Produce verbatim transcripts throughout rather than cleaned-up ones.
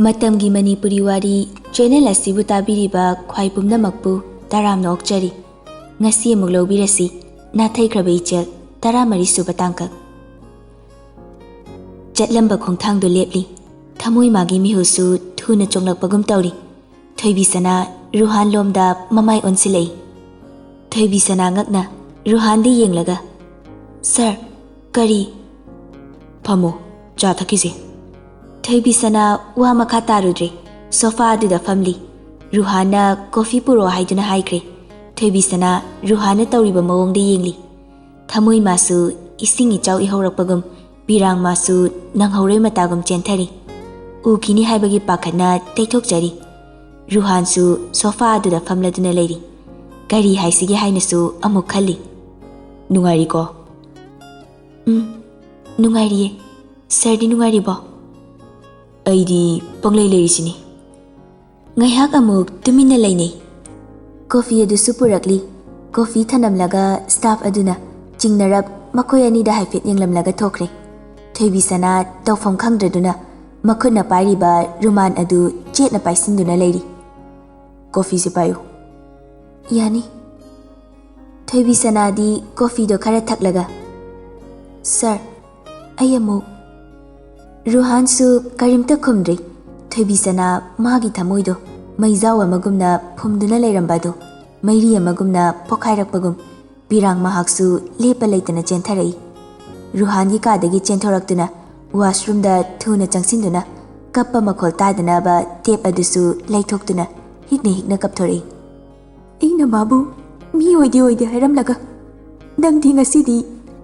ꯃꯇꯝꯒꯤ ꯃꯅꯤꯄꯨꯔꯤ ꯋꯥꯔꯤ ꯆꯦꯅꯦꯜ ꯑꯁꯤꯕꯨ ꯇꯥꯕꯤꯔꯤꯕ ꯈ꯭ꯋꯥꯏ ꯄꯨꯝꯅꯃꯛꯄꯨ ꯇꯔꯥꯝꯅ ꯑꯣꯛꯆꯔꯤ꯫ ꯉꯁꯤ ꯑꯃꯨꯛ ꯂꯧꯕꯤꯔꯁꯤ, ꯅꯥꯊꯩꯈ꯭ꯔꯕ ꯏꯆꯦꯜ, ꯇꯔꯥꯃꯔꯤ ꯁꯨꯕ ꯇꯥꯡꯀꯛ꯫ ꯆꯠꯂꯝꯕ ꯈꯣꯡꯊꯥꯡꯗꯨ ꯂꯦꯞꯂꯤ꯫ ꯊꯃꯣꯏ ꯃꯥꯒꯤ ꯃꯤꯍꯨꯜꯁꯨ ꯊꯨꯅ ꯆꯣꯡꯂꯛꯄꯒꯨꯝ ꯇꯧꯔꯤ꯫ ꯊꯣꯏꯕꯤꯁꯅꯥ ꯔꯨꯍꯥꯟ ꯂꯣꯝꯗ ꯃꯃꯥꯏ ꯑꯣꯟꯁꯤꯜꯂꯛꯏ꯫ ꯊꯣꯏꯕꯤꯁꯅꯥ ꯉꯛꯅ ꯔꯨꯍꯥꯟꯗ ꯌꯦꯡꯂꯒ, "ꯁꯥꯔ, ꯀꯔꯤ?" "ꯐꯝꯃꯣ, ꯆꯥ ꯊꯛꯈꯤꯁꯦ꯫" ꯊꯣꯏꯕꯤꯁꯅꯥ ꯋꯥ ꯃꯈꯥ ꯇꯥꯔꯨꯗ꯭ꯔꯦ꯫ ꯁꯣꯐꯥ ꯑꯗꯨꯗ ꯐꯝꯂꯤ꯫ ꯔꯨꯍꯥꯟꯅ ꯀꯣꯐꯤ ꯄꯨꯔꯛꯑꯣ ꯍꯥꯏꯗꯨꯅ ꯍꯥꯏꯈ꯭ꯔꯦ꯫ ꯊꯣꯏꯕꯤꯁꯅꯥ ꯔꯨꯍꯥꯟꯅ ꯇꯧꯔꯤꯕ ꯃꯑꯣꯡꯗ ꯌꯦꯡꯂꯤ꯫ ꯊꯃꯣꯏ ꯃꯥꯁꯨ ꯏꯁꯤꯡ ꯏꯆꯥꯎ ꯏꯍꯧꯔꯛꯄꯒꯨꯝ, ꯄꯤꯔꯥꯡ ꯃꯥꯁꯨ ꯅꯪꯍꯧꯔꯣꯏ ꯃꯇꯥꯒꯨꯝ ꯆꯦꯟꯊꯔꯤ꯫ ꯎꯈꯤꯅꯤ ꯍꯥꯏꯕꯒꯤ ꯄꯥꯈꯠꯅ ꯇꯩꯊꯣꯛꯆꯔꯤ꯫ ꯔꯨꯍꯥꯟꯁꯨ ꯁꯣꯐꯥ ꯑꯗꯨꯗ ꯐꯝꯂꯗꯨꯅ ꯂꯩꯔꯤ꯫ ꯀꯔꯤ ꯍꯥꯏꯁꯤꯒꯦ ꯍꯥꯏꯅꯁꯨ ꯑꯃꯨꯛ ꯈꯜꯂꯤ꯫ "ꯅꯨꯡꯉꯥꯏꯔꯤꯀꯣ?" "ꯎꯝ, ꯅꯨꯡꯉꯥꯏꯔꯤꯌꯦ꯫ ꯁꯥꯔꯗꯤ ꯅꯨꯡꯉꯥꯏꯔꯤꯕꯣ?" "ꯑꯩꯗꯤ ꯄꯪꯂꯩ ꯂꯩꯔꯤꯁꯤꯅꯤ꯫" ꯉꯥꯏꯍꯥꯛ ꯑꯃꯨꯛ ꯇꯨꯃꯤꯟꯅ ꯂꯩꯅꯩ꯫ ꯀꯣꯐꯤ ꯑꯗꯨꯁꯨ ꯄꯨꯔꯛꯂꯤ꯫ ꯀꯣꯐꯤ ꯊꯅꯝꯂꯒ ꯁ꯭ꯇꯥꯐ ꯑꯗꯨꯅ ꯆꯤꯡꯅꯔꯞ ꯃꯈꯣꯏ ꯑꯅꯤꯗ ꯍꯥꯏꯐꯦꯠ ꯌꯦꯡꯂꯝꯂꯒ ꯊꯣꯛꯈ꯭ꯔꯦ꯫ ꯊꯣꯏꯕꯤꯁꯅꯥ ꯇꯧꯐꯝ ꯈꯪꯗ꯭ꯔꯗꯨꯅ ꯃꯈꯨꯠꯅ ꯄꯥꯏꯔꯤꯕ ꯔꯨꯃꯥꯟ ꯑꯗꯨ ꯆꯦꯠꯅ ꯄꯥꯏꯁꯤꯟꯗꯨꯅ ꯂꯩꯔꯤ꯫ "ꯀꯣꯐꯤꯁꯦ ꯄꯥꯏꯌꯨ꯫" "ꯌꯥꯅꯤ꯫" ꯊꯣꯏꯕꯤꯁꯅꯥꯗꯤ ꯀꯣꯐꯤꯗꯣ ꯈꯔ ꯊꯛꯂꯒ, "ꯁꯥꯔ, ꯑꯩ ꯑꯃꯨꯛ꯫" ꯔꯨꯍꯥꯟꯁꯨ ꯀꯔꯤꯝꯇ ꯈꯨꯝꯗ꯭ꯔꯤ꯫ ꯊꯣꯏꯕꯤꯁꯅꯥ ꯃꯥꯒꯤ ꯊꯃꯣꯏꯗꯣ ꯃꯩꯖꯥꯎ ꯑꯃꯒꯨꯝꯅ ꯐꯨꯝꯗꯨꯅ ꯂꯩꯔꯝꯕ ꯑꯗꯨ ꯃꯩꯔꯤ ꯑꯃꯒꯨꯝꯅ ꯄꯣꯈꯥꯏꯔꯛꯄꯒꯨꯝ, ꯄꯤꯔꯥꯡ ꯃꯍꯥꯛꯁꯨ ꯂꯦꯞꯄ ꯂꯩꯇꯅ ꯆꯦꯟꯊꯔꯛꯏ꯫ ꯔꯨꯍꯥꯟꯒꯤ ꯀꯥꯗꯒꯤ ꯆꯦꯟꯊꯣꯔꯛꯇꯨꯅ ꯋꯥꯁꯔꯨꯝꯗ ꯊꯨꯅ ꯆꯪꯁꯤꯟꯗꯨꯅ ꯀꯞꯄ ꯃꯈꯣꯜ ꯇꯥꯗꯅꯕ ꯇꯦꯞ ꯑꯗꯨꯁꯨ ꯂꯩꯊꯣꯛꯇꯨꯅ ꯍꯤꯛꯅ ꯍꯤꯛꯅ ꯀꯞꯊꯣꯔꯛꯏ꯫ "ꯑꯩꯅ ꯃꯥꯕꯨ ꯃꯤ ꯑꯣꯏꯗꯦ ꯑꯣꯏꯗꯦ ꯍꯥꯏꯔꯝꯂꯒ, ꯅꯪꯗꯤ ꯉꯁꯤꯗꯤ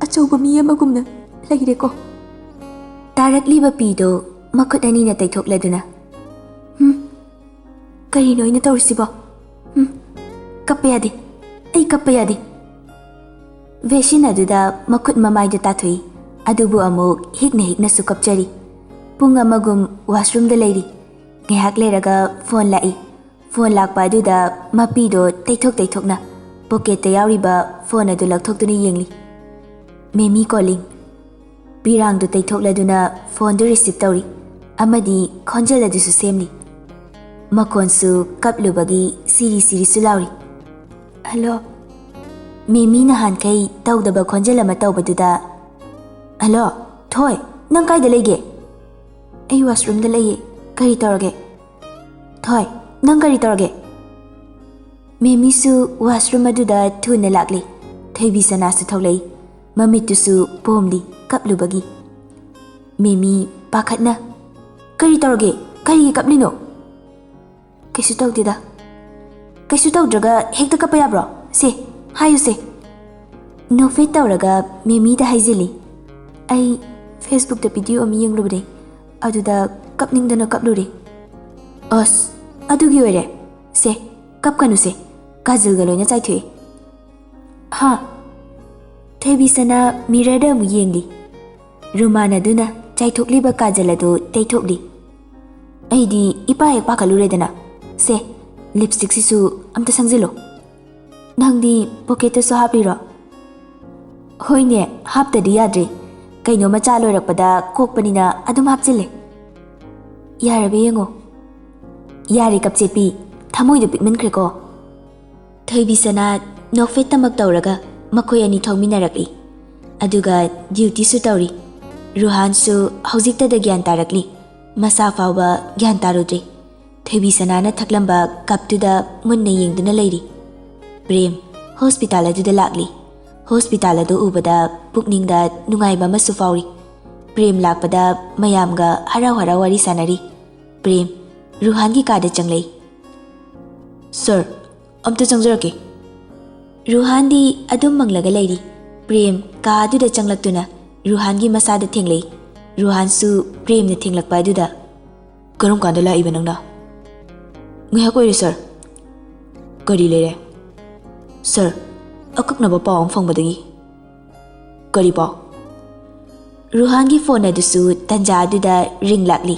ꯑꯆꯧꯕ ꯃꯤ ꯑꯃꯒꯨꯝꯅ ꯂꯩꯔꯦꯀꯣ꯫" ꯇꯥꯔꯛꯂꯤꯕ ꯄꯤꯗꯣ ꯃꯈꯨꯠ ꯑꯅꯤꯅ ꯇꯩꯊꯣꯛꯂꯗꯨꯅ, "ꯍꯨꯝ, ꯀꯔꯤꯅꯣ ꯑꯩꯅ ꯇꯧꯔꯤꯁꯤꯕꯣ? ꯍꯨꯝ, ꯀꯞꯄ ꯌꯥꯗꯦ, ꯑꯩ ꯀꯞꯄ ꯌꯥꯗꯦ꯫" ꯚꯦꯁꯤꯟ ꯑꯗꯨꯗ ꯃꯈꯨꯠ ꯃꯃꯥꯏꯗꯨ ꯇꯥꯊꯣꯛꯏ, ꯑꯗꯨꯕꯨ ꯑꯃꯨꯛ ꯍꯤꯛꯅ ꯍꯤꯛꯅꯁꯨ ꯀꯞꯆꯔꯤ꯫ ꯄꯨꯡ ꯑꯃꯒꯨꯝ ꯋꯥꯁꯔꯨꯝꯗ ꯂꯩꯔꯤ꯫ ꯉꯥꯏꯍꯥꯛ ꯂꯩꯔꯒ ꯐꯣꯟ ꯂꯥꯛꯏ꯫ ꯐꯣꯟ ꯂꯥꯛꯄ ꯑꯗꯨꯗ ꯃꯄꯤꯗꯣ ꯇꯩꯊꯣꯛ ꯇꯩꯊꯣꯛꯅ ꯄꯣꯀꯦꯠꯇ ꯌꯥꯎꯔꯤꯕ ꯐꯣꯟ ꯑꯗꯨ ꯂꯧꯊꯣꯛꯇꯨꯅ ꯌꯦꯡꯂꯤ꯫ "ꯃꯦꯃꯤ ꯀꯣꯂꯤꯡ꯫" ꯄꯤꯔꯥꯡꯗꯨ ꯇꯩꯊꯣꯛꯂꯗꯨꯅ ꯐꯣꯟꯗꯨ ꯔꯤꯁꯤꯞ ꯇꯧꯔꯤ꯫ ꯑꯃꯗꯤ ꯈꯣꯟꯖꯦꯜ ꯑꯗꯨꯁꯨ ꯁꯦꯝꯂꯤ꯫ ꯃꯈꯣꯟꯁꯨ ꯀꯞꯂꯨꯕꯒꯤ ꯁꯤꯔꯤ ꯁꯤꯔꯤꯁꯨ ꯂꯥꯎꯔꯤ꯫ "ꯍꯜꯂꯣ?" ꯃꯦꯃꯤ ꯅꯍꯥꯟꯈꯩ ꯇꯧꯗꯕ ꯈꯣꯟꯖꯦꯜ ꯑꯃ ꯇꯧꯕꯗꯨꯗ, "ꯍꯜꯂꯣ, ꯊꯣꯏ, ꯅꯪ ꯀꯥꯏꯗ ꯂꯩꯒꯦ?" "ꯑꯩ ꯋꯥꯁꯔꯨꯝꯗ ꯂꯩꯌꯦ꯫ ꯀꯔꯤ ꯇꯧꯔꯒꯦ?" "ꯊꯣꯏ, ꯅꯪ ꯀꯔꯤ ꯇꯧꯔꯒꯦ?" ꯃꯦꯃꯤꯁꯨ ꯋꯥꯁꯔꯨꯝ ꯑꯗꯨꯗ ꯊꯨꯅ ꯂꯥꯛꯂꯦ꯫ ꯊꯣꯏꯕꯤ ꯁꯅꯥꯁꯨ ꯊꯣꯛꯂꯛꯏ꯫ ꯃꯃꯤꯠꯇꯨꯁꯨ ꯄꯣꯝꯂꯤ ꯀꯞꯂꯨꯕꯒꯤ꯫ ꯃꯦꯃꯤ ꯄꯥꯈꯠꯅ, "ꯀꯔꯤ ꯇꯧꯔꯒꯦ? ꯀꯔꯤꯒꯤ ꯀꯞꯂꯤꯅꯣ?" "ꯀꯩꯁꯨ ꯇꯧꯗꯦꯗ꯫" "ꯀꯩꯁꯨ ꯇꯧꯗ꯭ꯔꯒ ꯍꯦꯛꯇ ꯀꯞꯄ ꯌꯥꯕ꯭ꯔꯣ? ꯁꯦ, ꯍꯥꯏꯌꯨꯁꯦ꯫" ꯅꯣꯛꯐꯦꯠ ꯇꯧꯔꯒ ꯃꯦꯃꯤꯗ ꯍꯥꯏꯖꯤꯜꯂꯤ, "ꯑꯩ Facebookꯇ ꯚꯤꯗꯤꯑꯣ ꯑꯃ ꯌꯦꯡꯂꯨꯕꯅꯦ, ꯑꯗꯨꯗ ꯀꯞꯅꯤꯡꯗꯅ ꯀꯞꯂꯨꯔꯦ꯫" "ꯑꯁ, ꯑꯗꯨꯒꯤ ꯑꯣꯏꯔꯦ꯫ ꯁꯦ, ꯀꯞꯀꯅꯨꯁꯦ, ꯀꯥꯖꯜꯒ ꯂꯣꯏꯅ ꯆꯥꯏꯊꯣꯛꯑꯦ꯫" "ꯍꯥ?" ꯊꯣꯏꯕꯤ ꯁꯅꯥ ꯃꯤꯔꯔꯗ ꯑꯃꯨꯛ ꯌꯦꯡꯂꯤ꯫ ꯔꯨꯃꯥꯟ ꯑꯗꯨꯅ ꯆꯥꯏꯊꯣꯛꯂꯤꯕ ꯀꯥꯖꯜ ꯑꯗꯨ ꯇꯩꯊꯣꯛꯂꯤ꯫ "ꯑꯩꯗꯤ ꯏꯄꯥ ꯍꯦꯛ ꯄꯥꯈꯠꯂꯨꯔꯦꯗꯅ꯫ ꯁꯦ, ꯂꯤꯞꯁꯇꯤꯛꯁꯤꯁꯨ ꯑꯝꯇ ꯁꯪꯖꯤꯜꯂꯣ꯫" "ꯅꯪꯗꯤ ꯄꯣꯀꯦꯠꯇꯁꯨ ꯍꯥꯞꯂꯤꯔꯣ?" "ꯍꯣꯏꯅꯦ, ꯍꯥꯞꯇꯗꯤ ꯌꯥꯗ꯭ꯔꯦ꯫ ꯀꯩꯅꯣꯝꯃ ꯆꯥ ꯂꯣꯏꯔꯛꯄꯗ ꯀꯣꯛꯄꯅꯤꯅ ꯑꯗꯨꯝ ꯍꯥꯞꯆꯤꯜꯂꯦ꯫" "ꯌꯥꯔꯕ ꯌꯦꯡꯉꯣ꯫" "ꯌꯥꯔꯦ ꯀꯞꯆꯦꯠꯄꯤ, ꯊꯃꯣꯏꯗꯣ ꯄꯤꯛꯃꯟꯈ꯭ꯔꯦꯀꯣ꯫" ꯊꯣꯏꯕꯤ ꯁꯅꯥ ꯅꯣꯛꯐꯦꯠꯇꯃꯛ ꯇꯧꯔꯒ ꯃꯈꯣꯏ ꯑꯅꯤ ꯊꯣꯛꯃꯤꯟꯅꯔꯛꯂꯤ꯫ ꯑꯗꯨꯒ ꯗ꯭ꯌꯨꯇꯤꯁꯨ ꯇꯧꯔꯤ꯫ ꯔꯨꯍꯥꯟꯁꯨ ꯍꯧꯖꯤꯛꯇꯗ ꯒ꯭ꯌꯥꯟ ꯇꯥꯔꯛꯂꯤ꯫ ꯃꯁꯥ ꯐꯥꯎꯕ ꯒ꯭ꯌꯥꯟ ꯇꯥꯔꯨꯗ꯭ꯔꯦ꯫ ꯊꯣꯏꯕꯤ ꯁꯅꯥꯅ ꯊꯛꯂꯝꯕ ꯀꯞꯇꯨꯗ ꯃꯨꯟꯅ ꯌꯦꯡꯗꯨꯅ ꯂꯩꯔꯤ꯫ ꯄ꯭ꯔꯦꯝ ꯍꯣꯁꯄꯤꯇꯥꯜ ꯑꯗꯨꯗ ꯂꯥꯛꯂꯤ꯫ ꯍꯣꯁꯄꯤꯇꯥꯜ ꯑꯗꯨ ꯎꯕꯗ ꯄꯨꯛꯅꯤꯡꯗ ꯅꯨꯡꯉꯥꯏꯕ ꯑꯃꯁꯨ ꯐꯥꯎꯔꯤ꯫ ꯄ꯭ꯔꯦꯝ ꯂꯥꯛꯄꯗ ꯃꯌꯥꯝꯒ ꯍꯔꯥꯎ ꯍꯔꯥꯎ ꯋꯥꯔꯤ ꯁꯥꯅꯔꯤ꯫ ꯄ꯭ꯔꯦꯝ ꯔꯨꯍꯥꯟꯒꯤ ꯀꯥꯗ ꯆꯪꯂꯛꯏ꯫ "ꯁꯔ, ꯑꯝꯇ ꯆꯪꯖꯔꯛꯀꯦ꯫" ꯔꯨꯍꯥꯟꯗꯤ ꯑꯗꯨꯝ ꯃꯪꯂꯒ ꯂꯩꯔꯤ꯫ ꯄ꯭ꯔꯦꯝ ꯀꯥ ꯑꯗꯨꯗ ꯆꯪꯂꯛꯇꯨꯅ ꯔꯨꯍꯥꯟꯒꯤ ꯃꯁꯥꯗ ꯊꯦꯡꯂꯛꯏ꯫ ꯔꯨꯍꯥꯟꯁꯨ ꯄ꯭ꯔꯦꯝꯅ ꯊꯦꯡꯂꯛꯄ ꯑꯗꯨꯗ, "ꯀꯔꯝ ꯀꯥꯟꯗ ꯂꯥꯛꯏꯕ ꯅꯪꯅ?" "ꯉꯥꯏꯍꯥꯛ ꯑꯣꯏꯔꯦ, ꯁꯔ꯫" "ꯀꯔꯤ ꯂꯩꯔꯦ?" "ꯁꯔ, ꯑꯀꯛꯅꯕ ꯄꯥꯎ ꯑꯃ ꯐꯪꯕꯗꯒꯤ꯫" "ꯀꯔꯤ ꯄꯥꯎ?" ꯔꯨꯍꯥꯟꯒꯤ ꯐꯣꯟ ꯑꯗꯨꯁꯨ ꯇꯟꯖꯥ ꯑꯗꯨꯗ ꯔꯤꯡ ꯂꯥꯛꯂꯤ꯫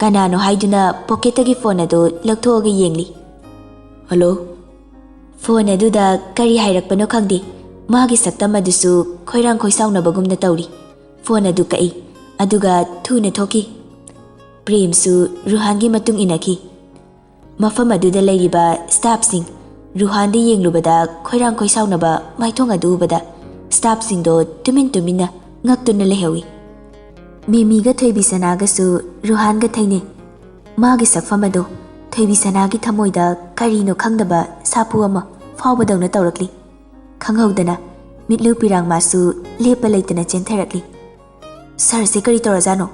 ꯀꯅꯥꯅꯣ ꯍꯥꯏꯗꯨꯅ ꯄꯣꯀꯦꯠꯇꯒꯤ ꯐꯣꯟ ꯑꯗꯨ ꯂꯧꯊꯣꯛꯑꯒ ꯌꯦꯡꯂꯤ꯫ "ꯍꯜꯂꯣ?" ꯐꯣꯟ ꯑꯗꯨꯗ ꯀꯔꯤ ꯍꯥꯏꯔꯛꯄꯅꯣ ꯈꯪꯗꯦ, ꯃꯥꯒꯤ ꯁꯛꯇꯝ ꯑꯗꯨꯁꯨ ꯈꯣꯏꯔꯥꯡ ꯈꯣꯏꯁꯥꯎꯅꯕꯒꯨꯝꯅ ꯇꯧꯔꯤ꯫ ꯐꯣꯟ ꯑꯗꯨ ꯀꯛꯏ, ꯑꯗꯨꯒ ꯊꯨꯅ ꯊꯣꯛꯈꯤ꯫ ꯄ꯭ꯔꯦꯝꯁꯨ ꯔꯨꯍꯥꯟꯒꯤ ꯃꯇꯨꯡ ꯏꯟꯅꯈꯤ꯫ ꯃꯐꯝ ꯑꯗꯨꯗ ꯂꯩꯔꯤꯕ ꯁ꯭ꯇꯥꯐꯁꯤꯡ ꯔꯨꯍꯥꯟꯗ ꯌꯦꯡꯂꯨꯕꯗ ꯈꯣꯏꯔꯥꯡ ꯈꯣꯏꯁꯥꯎꯅꯕ ꯃꯥꯏꯊꯣꯡ ꯑꯗꯨ ꯎꯕꯗ ꯁ꯭ꯇꯥꯐꯁꯤꯡꯗꯣ ꯇꯨꯃꯤꯟ ꯇꯨꯃꯤꯟꯅ ꯉꯛꯇꯨꯅ ꯂꯩꯍꯧꯏ꯫ ꯃꯦꯃꯤꯒ ꯊꯣꯏꯕꯤꯁꯅꯥꯒꯁꯨ ꯔꯨꯍꯥꯟꯒ ꯊꯩꯅꯩ꯫ ꯃꯥꯒꯤ ꯁꯛꯐꯝ ꯑꯗꯣ ꯊꯣꯏꯕꯤꯁꯅꯥꯒꯤ ꯊꯃꯣꯏꯗ ꯀꯔꯤꯅꯣ ꯈꯪꯗꯕ ꯁꯥꯐꯨ ꯑꯃ ꯐꯥꯎꯕꯗꯧꯅ ꯇꯧꯔꯛꯂꯤ꯫ ꯈꯪꯍꯧꯗꯅ ꯃꯤꯠꯂꯨ ꯄꯤꯔꯥꯡ ꯃꯥꯁꯨ ꯂꯦꯞꯄ ꯂꯩꯇꯅ ꯆꯦꯟꯊꯔꯛꯂꯤ꯫ "ꯁꯥꯔꯁꯦ ꯀꯔꯤ ꯇꯧꯔꯖꯥꯠꯅꯣ?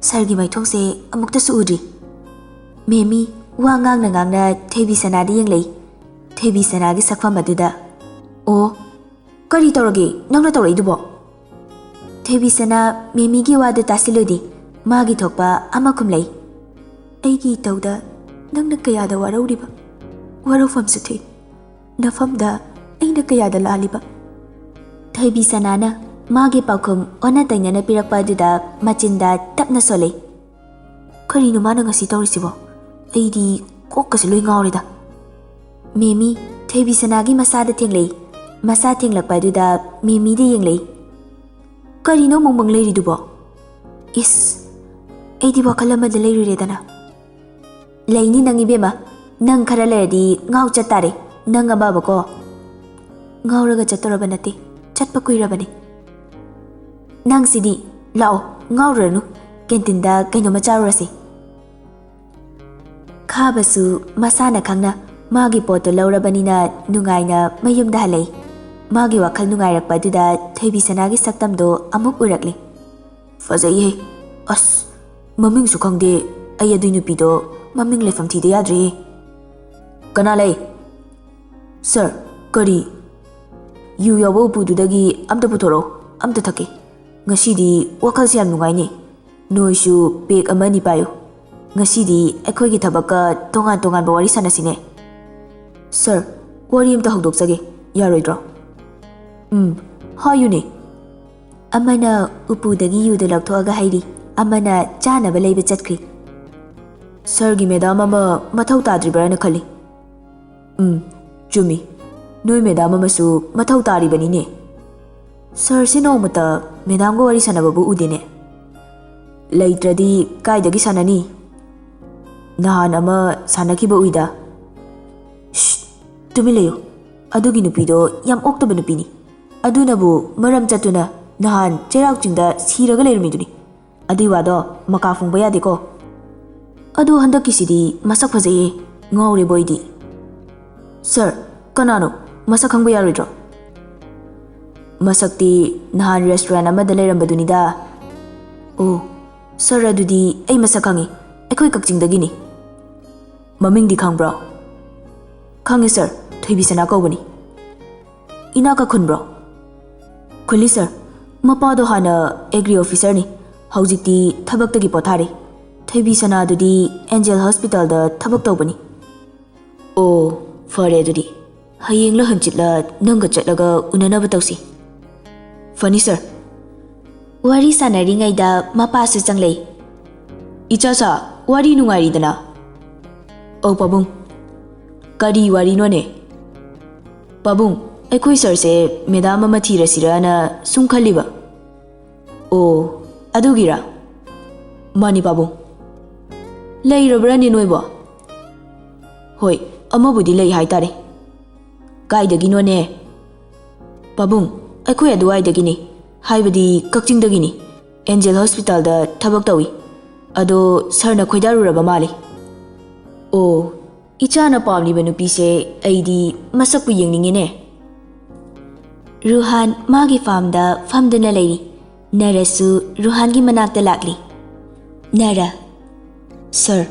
ꯁꯥꯔꯒꯤ ꯃꯥꯏꯊꯣꯡꯁꯦ ꯑꯃꯨꯛꯇꯁꯨ ꯎꯗ꯭ꯔꯤ꯫" ꯃꯦꯃꯤ ꯋꯥ ꯉꯥꯡꯅ ꯉꯥꯡꯅ ꯊꯣꯏꯕꯤꯁꯅꯥꯗ ꯌꯦꯡꯂꯛꯏ꯫ ꯊꯣꯏꯕꯤꯁꯅꯥꯒꯤ ꯁꯛꯐꯝ ꯑꯗꯨꯗ, "ꯑꯣ, ꯀꯔꯤ ꯇꯧꯔꯒꯦ ꯅꯪꯅ ꯇꯧꯔꯛꯏꯗꯨꯕꯣ?" ꯊꯣꯏꯕꯤꯁꯅꯥ ꯃꯦꯃꯤꯒꯤ ꯋꯥꯗꯨ ꯇꯥꯁꯤꯜꯂꯨꯗꯦ꯫ ꯃꯥꯒꯤ ꯊꯣꯛꯄ ꯑꯃ ꯈꯨꯝꯂꯛꯏ꯫ "ꯑꯩꯒꯤ ꯏꯇꯧꯗ ꯅꯪꯅ ꯀꯌꯥꯗ ꯋꯥꯔꯧꯔꯤꯕ? ꯋꯥꯔꯧꯐꯝꯁꯨ ꯊꯤ꯫ ꯅꯐꯝꯗ ꯑꯩꯅ ꯀꯌꯥꯗ ꯂꯥꯜꯂꯤꯕ?" ꯊꯣꯏꯕꯤꯁꯅꯥꯅ ꯃꯥꯒꯤ ꯄꯥꯎꯈꯨꯝ ꯑꯣꯟꯅ ꯇꯩꯅꯅ ꯄꯤꯔꯛꯄ ꯑꯗꯨꯗ ꯃꯆꯤꯟꯗ ꯇꯞꯅ ꯁꯣꯜꯂꯤ꯫ "ꯀꯔꯤꯅꯣ ꯃꯥꯅ ꯉꯁꯤ ꯇꯧꯔꯤꯁꯤꯕꯣ? ꯑꯩꯗꯤ ꯀꯣꯛꯀꯁꯦ ꯂꯣꯏ ꯉꯥꯎꯔꯦꯗ꯫" ꯃꯦꯃꯤ ꯊꯣꯏꯕꯤꯁꯅꯥꯒꯤ ꯃꯁꯥꯗ ꯊꯦꯡꯂꯛꯏ꯫ ꯃꯁꯥ ꯊꯦꯡꯂꯛꯄ ꯑꯗꯨꯗ ꯃꯦꯃꯤꯗ ꯌꯦꯡꯂꯛꯏ꯫ "ꯀꯔꯤꯅꯣ ꯃꯪ ꯃꯪ ꯂꯩꯔꯤꯗꯨꯕꯣ?" "ꯏꯁ, ꯑꯩꯗꯤ ꯋꯥꯈꯜ ꯑꯃꯗ ꯂꯩꯔꯨꯔꯦꯗꯅ꯫" "ꯂꯩꯅꯤ ꯅꯪ ꯏꯕꯦꯝꯃ, ꯅꯪ ꯈꯔ ꯂꯩꯔꯗꯤ ꯉꯥꯎ ꯆꯠ ꯇꯥꯔꯦ, ꯅꯪ ꯑꯃꯕꯀꯣ꯫" "ꯉꯥꯎꯔꯒ ꯆꯠꯇꯣꯔꯕ ꯅꯠꯇꯦ, ꯆꯠꯄ ꯀꯨꯏꯔꯕꯅꯦ꯫" "ꯅꯪꯁꯤꯗꯤ, ꯂꯥꯛꯑꯣ, ꯉꯥꯎꯔꯨꯔꯅꯨ, ꯀꯦꯟꯇꯤꯟꯗ ꯀꯩꯅꯣꯝꯃ ꯆꯥꯔꯨꯔꯁꯤ꯫" ꯈꯥꯕꯁꯨ ꯃꯁꯥꯅ ꯈꯪꯅ ꯃꯥꯒꯤ ꯄꯣꯠꯇꯨ ꯂꯧꯔꯕꯅꯤꯅ ꯅꯨꯡꯉꯥꯏꯅ ꯃꯌꯨꯝꯗ ꯍꯜꯂꯛꯏ꯫ ꯃꯥꯒꯤ ꯋꯥꯈꯜ ꯅꯨꯡꯉꯥꯏꯔꯛꯄ ꯑꯗꯨꯗ ꯊꯣꯏꯕꯤꯁꯅꯥꯒꯤ ꯁꯛꯇꯝꯗꯣ ꯑꯃꯨꯛ ꯎꯔꯛꯂꯤ꯫ "ꯐꯖꯩꯍꯦ꯫ ꯑꯁ, ꯃꯃꯤꯡꯁꯨ ꯈꯪꯗꯦ꯫ ꯑꯩ ꯑꯗꯨꯏ ꯅꯨꯄꯤꯗꯣ ꯃꯃꯤꯡ ꯂꯩꯐꯝ ꯊꯤꯗ ꯌꯥꯗ꯭ꯔꯦꯍꯦ꯫" "ꯀꯅꯥ ꯂꯩ?" "ꯁꯥꯔ, ꯀꯔꯤ?" "ꯌꯨ ꯌꯥꯎꯕ ꯎꯄꯨꯗꯨꯗꯒꯤ ꯑꯝꯇ ꯄꯨꯊꯣꯔꯛꯑꯣ, ꯑꯝꯇ ꯊꯛꯀꯦ꯫ ꯉꯁꯤꯗꯤ ꯋꯥꯈꯜꯁꯦ ꯌꯥꯝ ꯅꯨꯡꯉꯥꯏꯅꯦ꯫ ꯅꯣꯏꯁꯨ ꯄꯦꯛ ꯑꯃ ꯑꯅꯤ ꯄꯥꯏꯌꯨ꯫ ꯉꯁꯤꯗꯤ ꯑꯩꯈꯣꯏꯒꯤ ꯊꯕꯛꯀ ꯇꯣꯉꯥꯟ ꯇꯣꯉꯥꯟꯕ ꯋꯥꯔꯤ ꯁꯥꯟꯅꯁꯤꯅꯦ꯫" "ꯁꯥꯔ, ꯋꯥꯔꯤ ꯑꯝꯇ ꯍꯧꯗꯣꯛꯆꯒꯦ, ꯌꯥꯔꯣꯏꯗ꯭ꯔꯣ?" "ꯎꯝ, ꯍꯥꯏꯌꯨꯅꯦ꯫" ꯑꯃꯅ ꯎꯄꯨꯗꯒꯤ ꯌꯨꯗꯨ ꯂꯧꯊꯣꯛꯑꯒ ꯍꯩꯔꯤ, ꯑꯃꯅ ꯆꯥꯅꯕ ꯂꯩꯕ ꯆꯠꯈ꯭ꯔꯤ꯫ "ꯁꯥꯔꯒꯤ ꯃꯦꯗꯥꯝ ꯑꯃ ꯃꯊꯧ ꯇꯥꯗ꯭ꯔꯤꯕ꯭ꯔꯥꯅ ꯈꯜꯂꯤ꯫" "ꯎꯝ, ꯆꯨꯝꯃꯤ꯫ ꯅꯣꯏ ꯃꯦꯗꯥꯝ ꯑꯃꯁꯨ ꯃꯊꯧ ꯇꯥꯔꯤꯕꯅꯤꯅꯦ꯫ ꯁꯥꯔꯁꯤ ꯅꯣꯡꯃꯇ ꯃꯦꯗꯥꯝꯒ ꯋꯥꯔꯤ ꯁꯥꯟꯅꯕꯕꯨ ꯎꯗꯦꯅꯦ꯫" ꯂꯩꯇ꯭ꯔꯗꯤ ꯀꯥꯏꯗꯒꯤ ꯁꯥꯟꯅꯅꯤ? ꯅꯍꯥꯟ ꯑꯃ ꯁꯥꯟꯅꯈꯤꯕ ꯎꯏꯗ꯫ ꯁ꯭ꯁ! ꯇꯨꯃꯤꯟ ꯂꯩꯌꯨ꯫ ꯑꯗꯨꯒꯤ ꯅꯨꯄꯤꯗꯣ ꯌꯥꯝ ꯑꯣꯛꯇꯕ ꯅꯨꯄꯤꯅꯤ꯫ ꯑꯗꯨꯅꯕꯨ ꯃꯔꯝ ꯆꯠꯇꯨꯅ ꯅꯍꯥꯟ ꯆꯩꯔꯥꯎ ꯆꯤꯡꯗ ꯁꯤꯔꯒ ꯂꯩꯔꯝꯃꯤꯗꯨꯅꯤ꯫ ꯑꯗꯨꯏ ꯋꯥꯗꯣ ꯃꯀꯥ ꯐꯣꯡꯕ ꯌꯥꯗꯦꯀꯣ꯫ ꯑꯗꯣ ꯍꯟꯗꯛꯀꯤꯁꯤꯗꯤ ꯃꯁꯛ ꯐꯖꯩꯌꯦ꯫ ꯉꯥꯎꯔꯦꯕꯣ ꯑꯩꯗꯤ꯫ ꯁꯥꯔ, ꯀꯅꯥꯅꯣ? ꯃꯁꯛ ꯈꯪꯕ ꯌꯥꯔꯣꯏꯗ꯭ꯔꯣ? ꯃꯁꯛꯇꯤ ꯅꯍꯥꯟ ꯔꯦꯁꯇꯨꯔꯦꯟ ꯑꯃꯗ ꯂꯩꯔꯝꯕꯗꯨꯅꯤꯗ꯫ ꯑꯣ, ꯁꯥꯔ, ꯑꯗꯨꯗꯤ ꯑꯩ ꯃꯁꯛ ꯈꯪꯉꯤ꯫ ꯑꯩꯈꯣꯏ ꯀꯛꯆꯤꯡꯗꯒꯤꯅꯤ꯫ ꯃꯃꯤꯡꯗꯤ ꯈꯪꯕ꯭ꯔꯣ? ꯈꯪꯉꯦ ꯁꯥꯔ, ꯊꯣꯏꯕꯤꯁꯅꯥ ꯀꯧꯕꯅꯤ꯫ ꯏꯅꯥꯛꯀ ꯈꯨꯟꯕ꯭ꯔꯣ? ꯈꯨꯜꯂꯤ ꯁꯥꯔ, ꯃꯄꯥꯗꯣ ꯍꯥꯟꯅ ꯑꯦꯒ꯭ꯔꯤ ꯑꯣꯐꯤꯁꯔꯅꯤ, ꯍꯧꯖꯤꯛꯇꯤ ꯊꯕꯛꯇꯒꯤ ꯄꯣꯊꯥꯔꯦ꯫ ꯊꯣꯏꯕꯤꯁꯅꯥꯗꯨꯗꯤ ꯑꯦꯟꯖꯦꯜ ꯍꯣꯁꯄꯤꯇꯥꯜꯗ ꯊꯕꯛ ꯇꯧꯕꯅꯤ꯫ ꯑꯣ, ꯐꯔꯦ ꯑꯗꯨꯗꯤ꯫ ꯍꯌꯦꯡꯂ ꯍꯪꯆꯤꯠꯂ ꯅꯪꯒ ꯆꯠꯂꯒ ꯎꯅꯅꯕ ꯇꯧꯁꯤ꯫ ꯐꯅꯤ ꯁꯥꯔ꯫ ꯋꯥꯔꯤ ꯁꯥꯟꯅꯔꯤꯉꯩꯗ ꯃꯄꯥꯁꯨ ꯆꯪꯂꯛꯏ꯫ ꯏꯆꯥꯁꯥ, ꯋꯥꯔꯤ ꯅꯨꯡꯉꯥꯏꯔꯤꯗꯅ? ꯑꯧ ꯄꯥꯕꯨꯡ꯫ ꯀꯔꯤ ꯋꯥꯔꯤꯅꯣꯅꯦ? ꯄꯥꯕꯨꯡ, ꯑꯩꯈꯣꯏ ꯁꯥꯔꯁꯦ ꯃꯦꯗꯥꯝ ꯑꯃ ꯊꯤꯔꯁꯤꯔꯅ ꯁꯨꯝ ꯈꯜꯂꯤꯕ꯫ ꯑꯣ, ꯑꯗꯨꯒꯤꯔꯥ? ꯃꯥꯅꯤ ꯄꯥꯕꯨꯡ꯫ ꯂꯩꯔꯕ꯭ꯔꯅꯦ ꯅꯣꯏꯕꯣ? ꯍꯣꯏ, ꯑꯃꯕꯨꯗꯤ ꯂꯩ ꯍꯥꯏꯇꯥꯔꯦ꯫ ꯀꯥꯏꯗꯒꯤꯅꯣꯅꯦ? ꯄꯥꯕꯨꯡ, ꯑꯩꯈꯣꯏ ꯑꯗꯨꯋꯥꯏꯗꯒꯤꯅꯤ, ꯍꯥꯏꯕꯗꯤ ꯀꯛꯆꯤꯡꯗꯒꯤꯅꯤ꯫ ꯑꯦꯟꯖꯦꯜ ꯍꯣꯁꯄꯤꯇꯥꯜꯗ ꯊꯕꯛ ꯇꯧꯏ꯫ ꯑꯗꯣ ꯁꯥꯔꯅ ꯈꯣꯏꯗꯥꯔꯨꯔꯕ ꯃꯥꯜꯂꯤ꯫ ꯑꯣ, ꯏꯆꯥꯅ ꯄꯥꯝꯂꯤꯕ ꯅꯨꯄꯤꯁꯦ ꯑꯩꯗꯤ ꯃꯁꯛꯄꯨ ꯌꯦꯡꯅꯤꯡꯉꯤꯅꯦ꯫ ꯔꯨꯍꯥꯟ ꯃꯥꯒꯤ ꯐꯥꯝꯗ ꯐꯝꯗꯨꯅ ꯂꯩꯔꯤ꯫ ꯅꯔꯁꯁꯨ ꯔꯨꯍꯥꯟꯒꯤ ꯃꯅꯥꯛꯇ ꯂꯥꯛꯂꯤ꯫ ꯅꯔ꯫ ꯁꯥꯔ,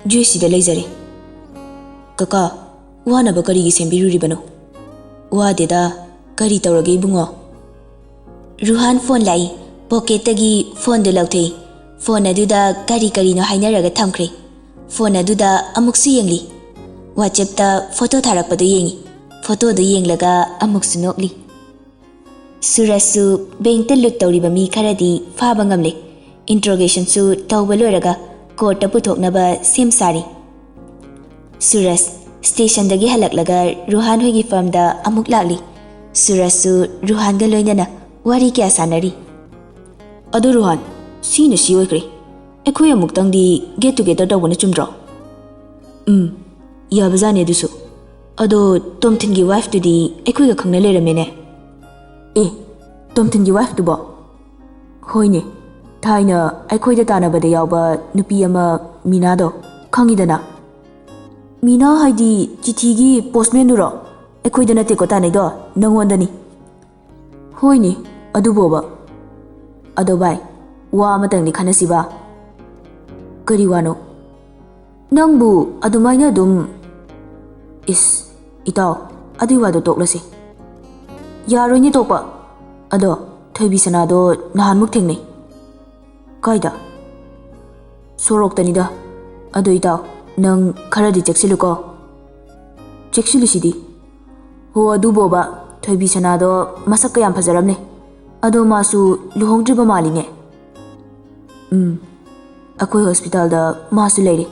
ꯖꯨꯏꯁꯤꯗ ꯂꯩꯖꯔꯦ꯫ ꯀꯀꯥ, ꯋꯥꯅꯕ ꯀꯔꯤꯒꯤ ꯁꯦꯝꯕꯤꯔꯨꯔꯤꯕꯅꯣ? ꯋꯥꯗꯦꯗ, ꯀꯔꯤ ꯇꯧꯔꯒꯦ ꯏꯕꯨꯡꯉꯣ? ꯔꯨꯍꯥꯟ ꯐꯣꯟ ꯂꯥꯛꯏ꯫ ꯄꯣꯀꯦꯠꯇꯒꯤ ꯐꯣꯟꯗꯨ ꯂꯧꯊꯣꯛꯏ꯫ ꯐꯣꯟ ꯑꯗꯨꯗ ꯀꯔꯤ ꯀꯔꯤꯅꯣ ꯍꯥꯏꯅꯔꯒ ꯊꯝꯈ꯭ꯔꯦ꯫ ꯐꯣꯟ ꯑꯗꯨꯗ ꯑꯃꯨꯛꯁꯨ ꯌꯦꯡꯂꯤ꯫ ꯋꯥꯆꯦꯞꯇ ꯐꯣꯇꯣ ꯊꯥꯔꯛꯄꯗꯨ ꯌꯦꯡꯉꯤ꯫ ꯐꯣꯇꯣꯗꯨ ꯌꯦꯡꯂꯒ ꯑꯃꯨꯛꯁꯨ ꯅꯣꯛꯂꯤ꯫ ꯁꯨꯔꯖꯁꯨ ꯕꯦꯡꯛꯇ ꯂꯨꯠ ꯇꯧꯔꯤꯕ ꯃꯤ ꯈꯔꯗꯤ ꯐꯥꯕ ꯉꯝꯂꯦ꯫ ꯏꯟꯇ꯭ꯔꯣꯒꯦꯁꯟꯁꯨ ꯇꯧꯕ ꯂꯣꯏꯔꯒ ꯀꯣꯔꯠꯇ ꯄꯨꯊꯣꯛꯅꯕ ꯁꯦꯝ ꯁꯥꯔꯤ꯫ ꯁꯨꯔꯖ ꯁ꯭ꯇꯦꯁꯟꯗꯒꯤ ꯍꯜꯂꯛꯂꯒ ꯔꯨꯍꯥꯟ ꯍꯣꯏꯒꯤ ꯐꯥꯔꯝꯗ ꯑꯃꯨꯛ ꯂꯥꯛꯂꯤ꯫ ꯁꯨꯔꯖꯁꯨ ꯔꯨꯍꯥꯟꯒ ꯂꯣꯏꯅꯅ ꯋꯥꯔꯤ ꯀꯌꯥ ꯁꯥꯟꯅꯔꯤ꯫ ꯑꯗꯨ ꯔꯨꯍꯥꯟ, ꯁꯤꯅ ꯁꯤ ꯑꯣꯏꯈ꯭ꯔꯦ꯫ ꯑꯩꯈꯣꯏ ꯑꯃꯨꯛꯇꯪꯗꯤ get together ꯇꯧꯕꯅ ꯆꯨꯝꯗ꯭ꯔꯣ? ꯎꯝ, ꯌꯥꯕꯖꯥꯠꯅꯦ ꯑꯗꯨꯁꯨ꯫ ꯑꯗꯣ ꯇꯣꯝꯊꯤꯟꯒꯤ wifeꯇꯨꯗꯤ ꯑꯩꯈꯣꯏꯒ ꯈꯪꯅ ꯂꯩꯔꯝꯃꯦꯅꯦ꯫ ꯑꯦ, ꯇꯣꯝꯊꯤꯟꯒꯤ wifeꯇꯨꯕꯣ? ꯍꯣꯏꯅꯦ, ꯊꯥꯏꯅ ꯑꯩꯈꯣꯏꯗ ꯇꯥꯟꯅꯕꯗ ꯌꯥꯎꯕ ꯅꯨꯄꯤ ꯑꯃ, ꯃꯤꯅꯥꯗꯣ, ꯈꯪꯉꯤꯗꯅ? ꯃꯤꯅꯥ ꯍꯥꯏꯗꯤ ꯆꯤꯊꯤꯒꯤ postmanꯗꯨꯔꯣ? ꯑꯩꯈꯣꯏꯗ ꯅꯠꯇꯦꯀꯣ ꯇꯥꯟꯅꯩꯗꯣ, ꯅꯪꯉꯣꯟꯗꯅꯤ꯫ ꯍꯣꯏꯅꯦ, ꯑꯗꯨꯕꯣꯕ꯫ ꯑꯗꯣ ꯚꯥꯏ, ꯋꯥ ꯑꯃꯇꯪꯗꯤ ꯈꯟꯅꯁꯤꯕ꯫ ꯀꯔꯤ ꯋꯥꯅꯣ? ꯅꯪꯕꯨ ꯑꯗꯨꯃꯥꯏꯅ ꯑꯗꯨꯝ, ꯏꯁ, ꯏꯇꯥꯎ, ꯑꯗꯨꯏ ꯋꯥꯗꯣ ꯇꯣꯛꯂꯁꯤ꯫ ꯌꯥꯔꯣꯏꯅꯦ ꯇꯣꯛꯄ꯫ ꯑꯗꯣ ꯊꯣꯏꯕꯤ ꯁꯅꯥꯗꯣ ꯅꯍꯥꯟꯃꯨꯛ ꯊꯦꯡꯅꯩ꯫ ꯀꯥꯏꯗ? ꯁꯣꯔꯣꯛꯇꯅꯤꯗ꯫ ꯑꯗꯣ ꯏꯇꯥꯎ, ꯅꯪ ꯈꯔꯗꯤ ꯆꯦꯛꯁꯤꯜꯂꯨꯀꯣ꯫ ꯆꯦꯛꯁꯤꯜꯂꯤꯁꯤꯗꯤ꯫ ꯍꯣ, ꯑꯗꯨꯕꯣꯕ, ꯊꯣꯏꯕꯤ ꯁꯅꯥꯗꯣ ꯃꯁꯛꯀ ꯌꯥꯝ ꯐꯖꯔꯝꯅꯦ꯫ ꯑꯗꯣ ꯃꯥꯁꯨ ꯂꯨꯍꯣꯡꯗ꯭ꯔꯤꯕ ꯃꯥꯜꯂꯤꯅꯦ꯫ ꯎꯝ, ꯑꯩꯈꯣꯏ hospitalꯗ ꯃꯥꯁꯨ ꯂꯩꯔꯦ꯫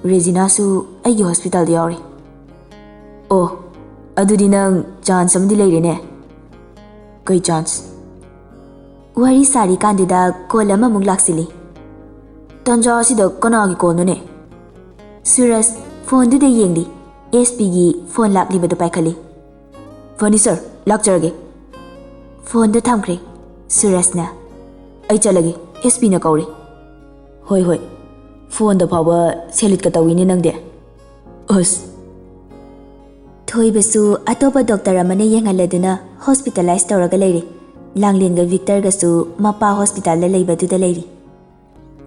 ꯔꯦꯖꯤꯅꯥꯁꯨ ꯑꯩꯒꯤ hospitalꯗ ꯌꯥꯎꯔꯦ꯫ ꯑꯣ, ꯑꯗꯨꯗꯤ ꯅꯪ chance ꯑꯃꯗꯤ ꯂꯩꯔꯦꯅꯦ꯫ ꯀꯩ chance? ꯋꯥꯔꯤ ꯁꯥꯔꯤꯀꯥꯟꯗꯨꯗ call ꯑꯃꯃꯨꯛ ꯂꯥꯛꯁꯤꯜꯂꯤ꯫ ꯇꯟꯖꯥ ꯑꯁꯤꯗ ꯀꯅꯥꯒꯤ callꯅꯣꯅꯦ? ꯁꯨꯔꯖ phoneꯗꯨꯗ ꯌꯦꯡꯂꯤ꯫ S Pꯒꯤ phone ꯂꯥꯛꯂꯤꯕꯗꯨ ꯄꯥꯏꯈꯠꯂꯤ꯫ ꯐꯅꯤ sir, ꯂꯥꯛꯆꯔꯒꯦ꯫ Phoneꯗꯨ ꯊꯝꯈ꯭ꯔꯦ ꯁꯨꯔꯖꯅ꯫ ꯑꯩ ꯆꯠꯂꯒꯦ, S Pꯅ ꯀꯧꯔꯦ꯫ ꯍꯣꯏ, ꯍꯣꯏ꯫ Phoneꯗ ꯐꯥꯎꯕ salute ꯀ ꯇꯧꯏꯅꯦ ꯅꯪꯗꯤ꯫ ꯑꯁ꯫ ꯊꯣꯏꯕꯁꯨ ꯑꯇꯣꯞꯄ doctor ꯑꯃꯅ ꯌꯦꯡꯍꯜꯂꯗꯨꯅ hospitalize ꯇꯧꯔꯒ ꯂꯩꯔꯦ꯫ ꯂꯥꯡꯂꯦꯟꯒ ꯚꯤꯛꯇꯔꯒꯁꯨ ꯃꯄꯥ hospitalꯗ ꯂꯩꯕꯗꯨꯗ ꯂꯩꯔꯤ꯫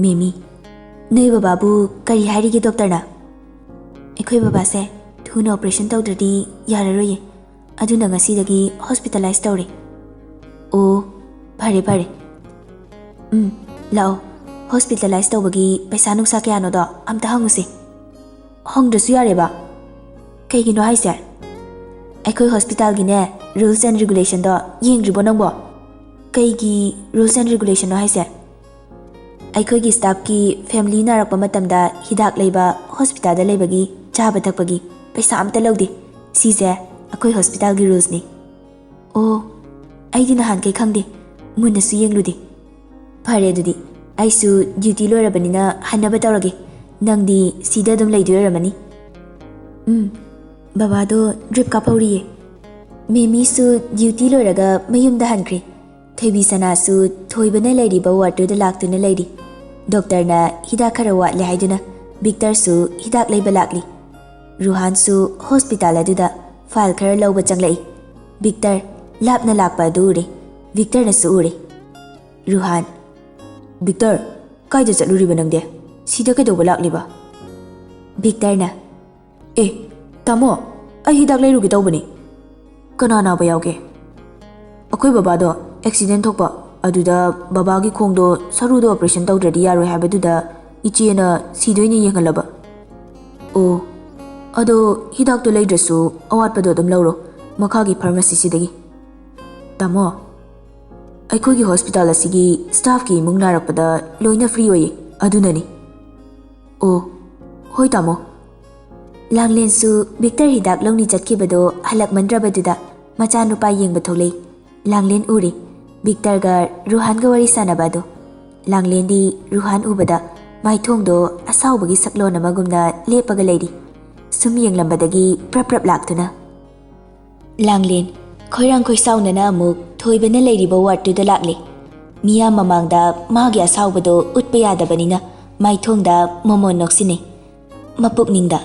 ꯃꯦꯃꯤ, ꯅꯣꯏ ꯕꯕꯥꯕꯨ ꯀꯔꯤ ꯍꯥꯏꯔꯤꯒꯦ doctorꯅ? ꯑꯩꯈꯣꯏ ꯕꯕꯥꯁꯦ ꯊꯨꯅ operation ꯇꯧꯗ꯭ꯔꯗꯤ ꯌꯥꯔꯔꯣꯏꯌꯦ꯫ ꯑꯗꯨꯅ ꯉꯁꯤꯗꯒꯤ hospitalize ꯇꯧꯔꯦ꯫ ꯑꯣ, ꯐꯔꯦ, ꯐꯔꯦ꯫ ꯎꯝ, ꯂꯥꯛꯑꯣ꯫ Hospitalize ꯇꯧꯕꯒꯤ ꯄꯩꯁꯥ ꯅꯨꯡꯁꯥ ꯀꯌꯥꯅꯣꯗꯣ ꯑꯝꯇ ꯍꯪꯉꯨꯁꯦ꯫ ꯍꯪꯗ꯭ꯔꯁꯨ ꯌꯥꯔꯦꯕ? ꯀꯩꯒꯤꯅꯣ ꯍꯥꯏꯁꯦ? ꯑꯩꯈꯣꯏ hospitalꯒꯤꯅꯦ rules and regulationꯗꯣ ꯌꯦꯡꯗ꯭ꯔꯤꯕꯣ ꯅꯪꯕꯣ? ꯀꯩꯒꯤ rules and regulationꯅꯣ ꯍꯥꯏꯁꯦ? ꯑꯩꯈꯣꯏꯒꯤ staffꯀꯤ family ꯅꯥꯔꯛꯄ ꯃꯇꯝꯗ ꯍꯤꯗꯥꯛ ꯂꯩꯕ hospitalꯗ ꯂꯩꯕꯒꯤ ꯆꯥꯕ ꯊꯛꯄꯒꯤ ꯄꯩꯁꯥ ꯑꯝꯇ ꯂꯧꯗꯦ꯫ ꯁꯤꯁꯦ ꯑꯩꯈꯣꯏ hospitalꯒꯤ rulesꯅꯤ꯫ ꯑꯣ, ꯑꯩꯗꯤ ꯅꯍꯥꯟꯈꯩ ꯈꯪꯗꯦ, ꯃꯨꯟꯅꯁꯨ ꯌꯦꯡꯂꯨꯗꯦ꯫ ꯐꯔꯦ ꯑꯗꯨꯗꯤ, ꯑꯩꯁꯨ ꯗ꯭ꯌꯨꯇꯤ ꯂꯣꯏꯔꯕꯅꯤꯅ ꯍꯟꯅꯕ ꯇꯧꯔꯒꯦ꯫ ꯅꯪꯗꯤ ꯁꯤꯗ ꯑꯗꯨꯝ ꯂꯩꯗꯣꯏ ꯑꯣꯏꯔꯝꯃꯅꯤ꯫ ꯎꯝ, ꯕꯕꯥꯗꯣ ꯗ꯭ꯔꯤꯞ ꯀꯥꯞꯍꯧꯔꯤꯌꯦ꯫ ꯃꯦꯃꯤꯁꯨ ꯗ꯭ꯌꯨꯇꯤ ꯂꯣꯏꯔꯒ ꯃꯌꯨꯝꯗ ꯍꯟꯈ꯭ꯔꯦ꯫ ꯊꯣꯏꯕꯤ ꯁꯅꯥꯁꯨ ꯊꯣꯏꯕꯅ ꯂꯩꯔꯤꯕ ꯋꯥꯔꯗꯇꯨꯗ ꯂꯥꯛꯇꯨꯅ ꯂꯩꯔꯤ꯫ ꯗꯣꯛꯇꯔꯅ ꯍꯤꯗꯥꯛ ꯈꯔ ꯋꯥꯠꯂꯦ ꯍꯥꯏꯗꯨꯅ ꯕꯤꯛꯇꯔꯁꯨ ꯍꯤꯗꯥꯛ ꯂꯩꯕ ꯂꯥꯛꯂꯤ꯫ ꯔꯨꯍꯥꯟꯁꯨ ꯍꯣꯁꯄꯤꯇꯥꯜ ꯑꯗꯨꯗ ꯐꯥꯏꯜ ꯈꯔ ꯂꯧꯕ ꯆꯪꯂꯛꯏ꯫ ꯕꯤꯛꯇꯔ ꯂꯥꯞꯅ ꯂꯥꯛꯄ ꯑꯗꯨ ꯎꯔꯦ꯫ ꯕꯤꯛꯇꯔꯅꯁꯨ ꯎꯔꯦ꯫ ꯔꯨꯍꯥꯟ, "ꯕꯤꯛꯇꯔ, ꯀꯥꯏꯗ ꯆꯠꯂꯨꯔꯤꯕ ꯅꯪꯗꯤ? ꯁꯤꯗ ꯀꯩꯗꯧꯕ ꯂꯥꯛꯂꯤꯕ?" ꯕꯤꯛꯇꯔꯅ, "ꯑꯦ, ꯇꯥꯃꯣ, ꯑꯩ ꯍꯤꯗꯥꯛ ꯂꯩꯔꯨꯒꯦ ꯇꯧꯕꯅꯤ꯫" "ꯀꯅꯥ ꯅꯥꯕ ꯌꯥꯎꯒꯦ?" "ꯑꯩꯈꯣꯏ ꯕꯕꯥꯗꯣ ꯑꯦꯛꯁꯤꯗꯦꯟ ꯊꯣꯛꯄ, ꯑꯗꯨꯗ ꯕꯕꯥꯒꯤ ꯈꯣꯡꯗꯣ ꯁꯔꯨꯗꯣ ꯑꯣꯄꯔꯦꯁꯟ ꯇꯧꯗ꯭ꯔꯗꯤ ꯌꯥꯔꯣꯏ ꯍꯥꯏꯕꯗꯨꯗ ꯏꯆꯦꯅ ꯁꯤꯗ ꯑꯣꯏꯅ ꯌꯦꯡꯍꯜꯂꯕ꯫" "ꯑꯣ, ꯑꯗꯣ ꯍꯤꯗꯥꯛꯇꯣ ꯂꯩꯗ꯭ꯔꯁꯨ ꯑꯋꯥꯠꯄꯗꯣ ꯑꯗꯨꯝ ꯂꯧꯔꯣ, ꯃꯈꯥꯒꯤ ꯐꯥꯔꯃꯥꯁꯤꯁꯤꯗꯒꯤ꯫" "ꯇꯥꯃꯣ, ꯑꯩꯈꯣꯏꯒꯤ ꯍꯣꯁꯄꯤꯇꯥꯜ ꯑꯁꯤꯒꯤ ꯁ꯭ꯇꯥꯐꯀꯤ ꯏꯃꯨꯡ ꯅꯥꯔꯛꯄꯗ ꯂꯣꯏꯅ ꯐ꯭ꯔꯤ ꯑꯣꯏꯌꯦ, ꯑꯗꯨꯅꯅꯤ꯫" "ꯑꯣ, ꯍꯣꯏ ꯇꯥꯃꯣ꯫" ꯂꯥꯡꯂꯦꯟꯁꯨ ꯕꯤꯛꯇꯔ ꯍꯤꯗꯥꯛ ꯂꯧꯅꯤ ꯆꯠꯈꯤꯕꯗꯣ ꯍꯜꯂꯛꯃꯟꯗ꯭ꯔꯕꯗꯨꯗ ꯃꯆꯥꯅꯨꯄꯥ ꯌꯦꯡꯕ ꯊꯣꯛꯂꯛꯏ꯫ ꯂꯥꯡꯂꯦꯟ ꯎꯔꯦ, ꯕꯤꯛꯇꯔꯒ ꯔꯨꯍꯥꯟꯒ ꯋꯥꯔꯤ ꯁꯥꯟꯅꯕ ꯑꯗꯣ꯫ ꯂꯥꯡꯂꯦꯟꯗꯤ ꯔꯨꯍꯥꯟ ꯎꯕꯗ ꯃꯥꯏꯊꯣꯡꯗꯣ ꯑꯁꯥꯎꯕꯒꯤ ꯁꯛꯂꯣꯟ ꯑꯃꯒꯨꯝꯅ ꯂꯦꯞꯄꯒ ꯂꯩꯔꯤ꯫ ꯁꯨꯝ ꯌꯦꯡꯂꯝꯕꯗꯒꯤ ꯄ꯭ꯔꯞ ꯄ꯭ꯔꯞ ꯂꯥꯛꯇꯨꯅ꯫ ꯂꯥꯡꯂꯦꯟ ꯈꯣꯏꯔꯥꯡ ꯈꯣꯏꯁꯥꯎꯅꯅ ꯑꯃꯨꯛ ꯊꯣꯏꯕꯅ ꯂꯩꯔꯤꯕ ꯋꯥꯔꯗꯇꯨꯗ ꯂꯥꯛꯂꯦ꯫ ꯃꯤꯌꯥꯝ ꯃꯃꯥꯡꯗ ꯃꯥꯒꯤ ꯑꯁꯥꯎꯕꯗꯣ ꯎꯠꯄ ꯌꯥꯗꯕꯅꯤꯅ ꯃꯥꯏꯊꯣꯡꯗ ꯃꯣꯃꯣꯟ ꯅꯣꯛꯁꯤꯟꯅꯩ꯫ ꯃꯄꯨꯛꯅꯤꯡꯗ,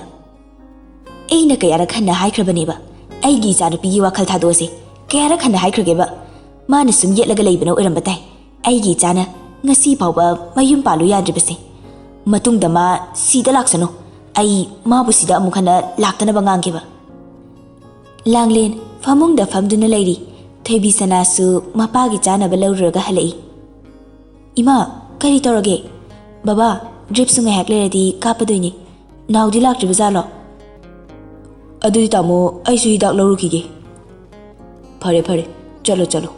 "ꯑꯩꯅ ꯀꯌꯥꯔꯛ ꯍꯟꯅ ꯍꯥꯏꯈ꯭ꯔꯕꯅꯦꯕ, ꯑꯩꯒꯤ ꯏꯆꯥꯅꯨꯄꯤꯒꯤ ꯋꯥꯈꯜ ꯊꯥꯗꯣꯛꯑꯁꯦ꯫ ꯀꯌꯥꯔꯛ ꯍꯟꯅ ꯍꯥꯏꯈ꯭ꯔꯒꯦꯕ? ꯃꯥꯅ ꯁꯨꯝ ꯌꯦꯠꯂꯒ ꯂꯩꯕꯅ ꯑꯣꯏꯔꯝꯕ ꯇꯥꯏ꯫ ꯑꯩꯒꯤ ꯏꯆꯥꯅ ꯉꯁꯤ ꯐꯥꯎꯕ ꯃꯌꯨꯝ ꯄꯥꯜꯂꯨ ꯌꯥꯗ꯭ꯔꯤꯕꯁꯦ꯫ ꯃꯇꯨꯡꯗ ꯃꯥ ꯁꯤꯗ ꯂꯥꯛꯁꯅꯨ꯫ ꯑꯩ ꯃꯥꯕꯨ ꯁꯤꯗ ꯑꯃꯨꯛ ꯍꯟꯅ ꯂꯥꯛꯇꯅꯕ ꯉꯥꯡꯒꯦꯕ꯫" ꯂꯥꯡꯂꯦꯟ ꯐꯃꯨꯡꯗ ꯐꯝꯗꯨꯅ ꯂꯩꯔꯤ꯫ ꯊꯣꯏꯕꯤ ꯁꯅꯥꯁꯨ ꯃꯄꯥꯒꯤ ꯆꯥꯅꯕ ꯂꯧꯔꯨꯔꯒ ꯍꯜꯂꯛꯏ꯫ "ꯏꯃꯥ, ꯀꯔꯤ ꯇꯧꯔꯒꯦ?" "ꯕꯕꯥ, ꯗ꯭ꯔꯤꯞꯁꯨ ꯉꯥꯏꯍꯥꯛ ꯂꯩꯔꯗꯤ ꯀꯥꯞꯄꯗꯣꯏꯅꯦ꯫ ꯅꯥꯎꯗꯤ ꯂꯥꯛꯇ꯭ꯔꯤꯕ ꯖꯥꯠꯂꯣ?" "ꯑꯗꯨꯗꯤ ꯇꯥꯃꯣ, ꯑꯩꯁꯨ ꯍꯤꯗꯥꯛ ꯂꯧꯔꯨꯈꯤꯒꯦ꯫" "ꯐꯔꯦ, ꯐꯔꯦ, ꯆꯠꯂꯣ, ꯆꯠꯂꯣ꯫"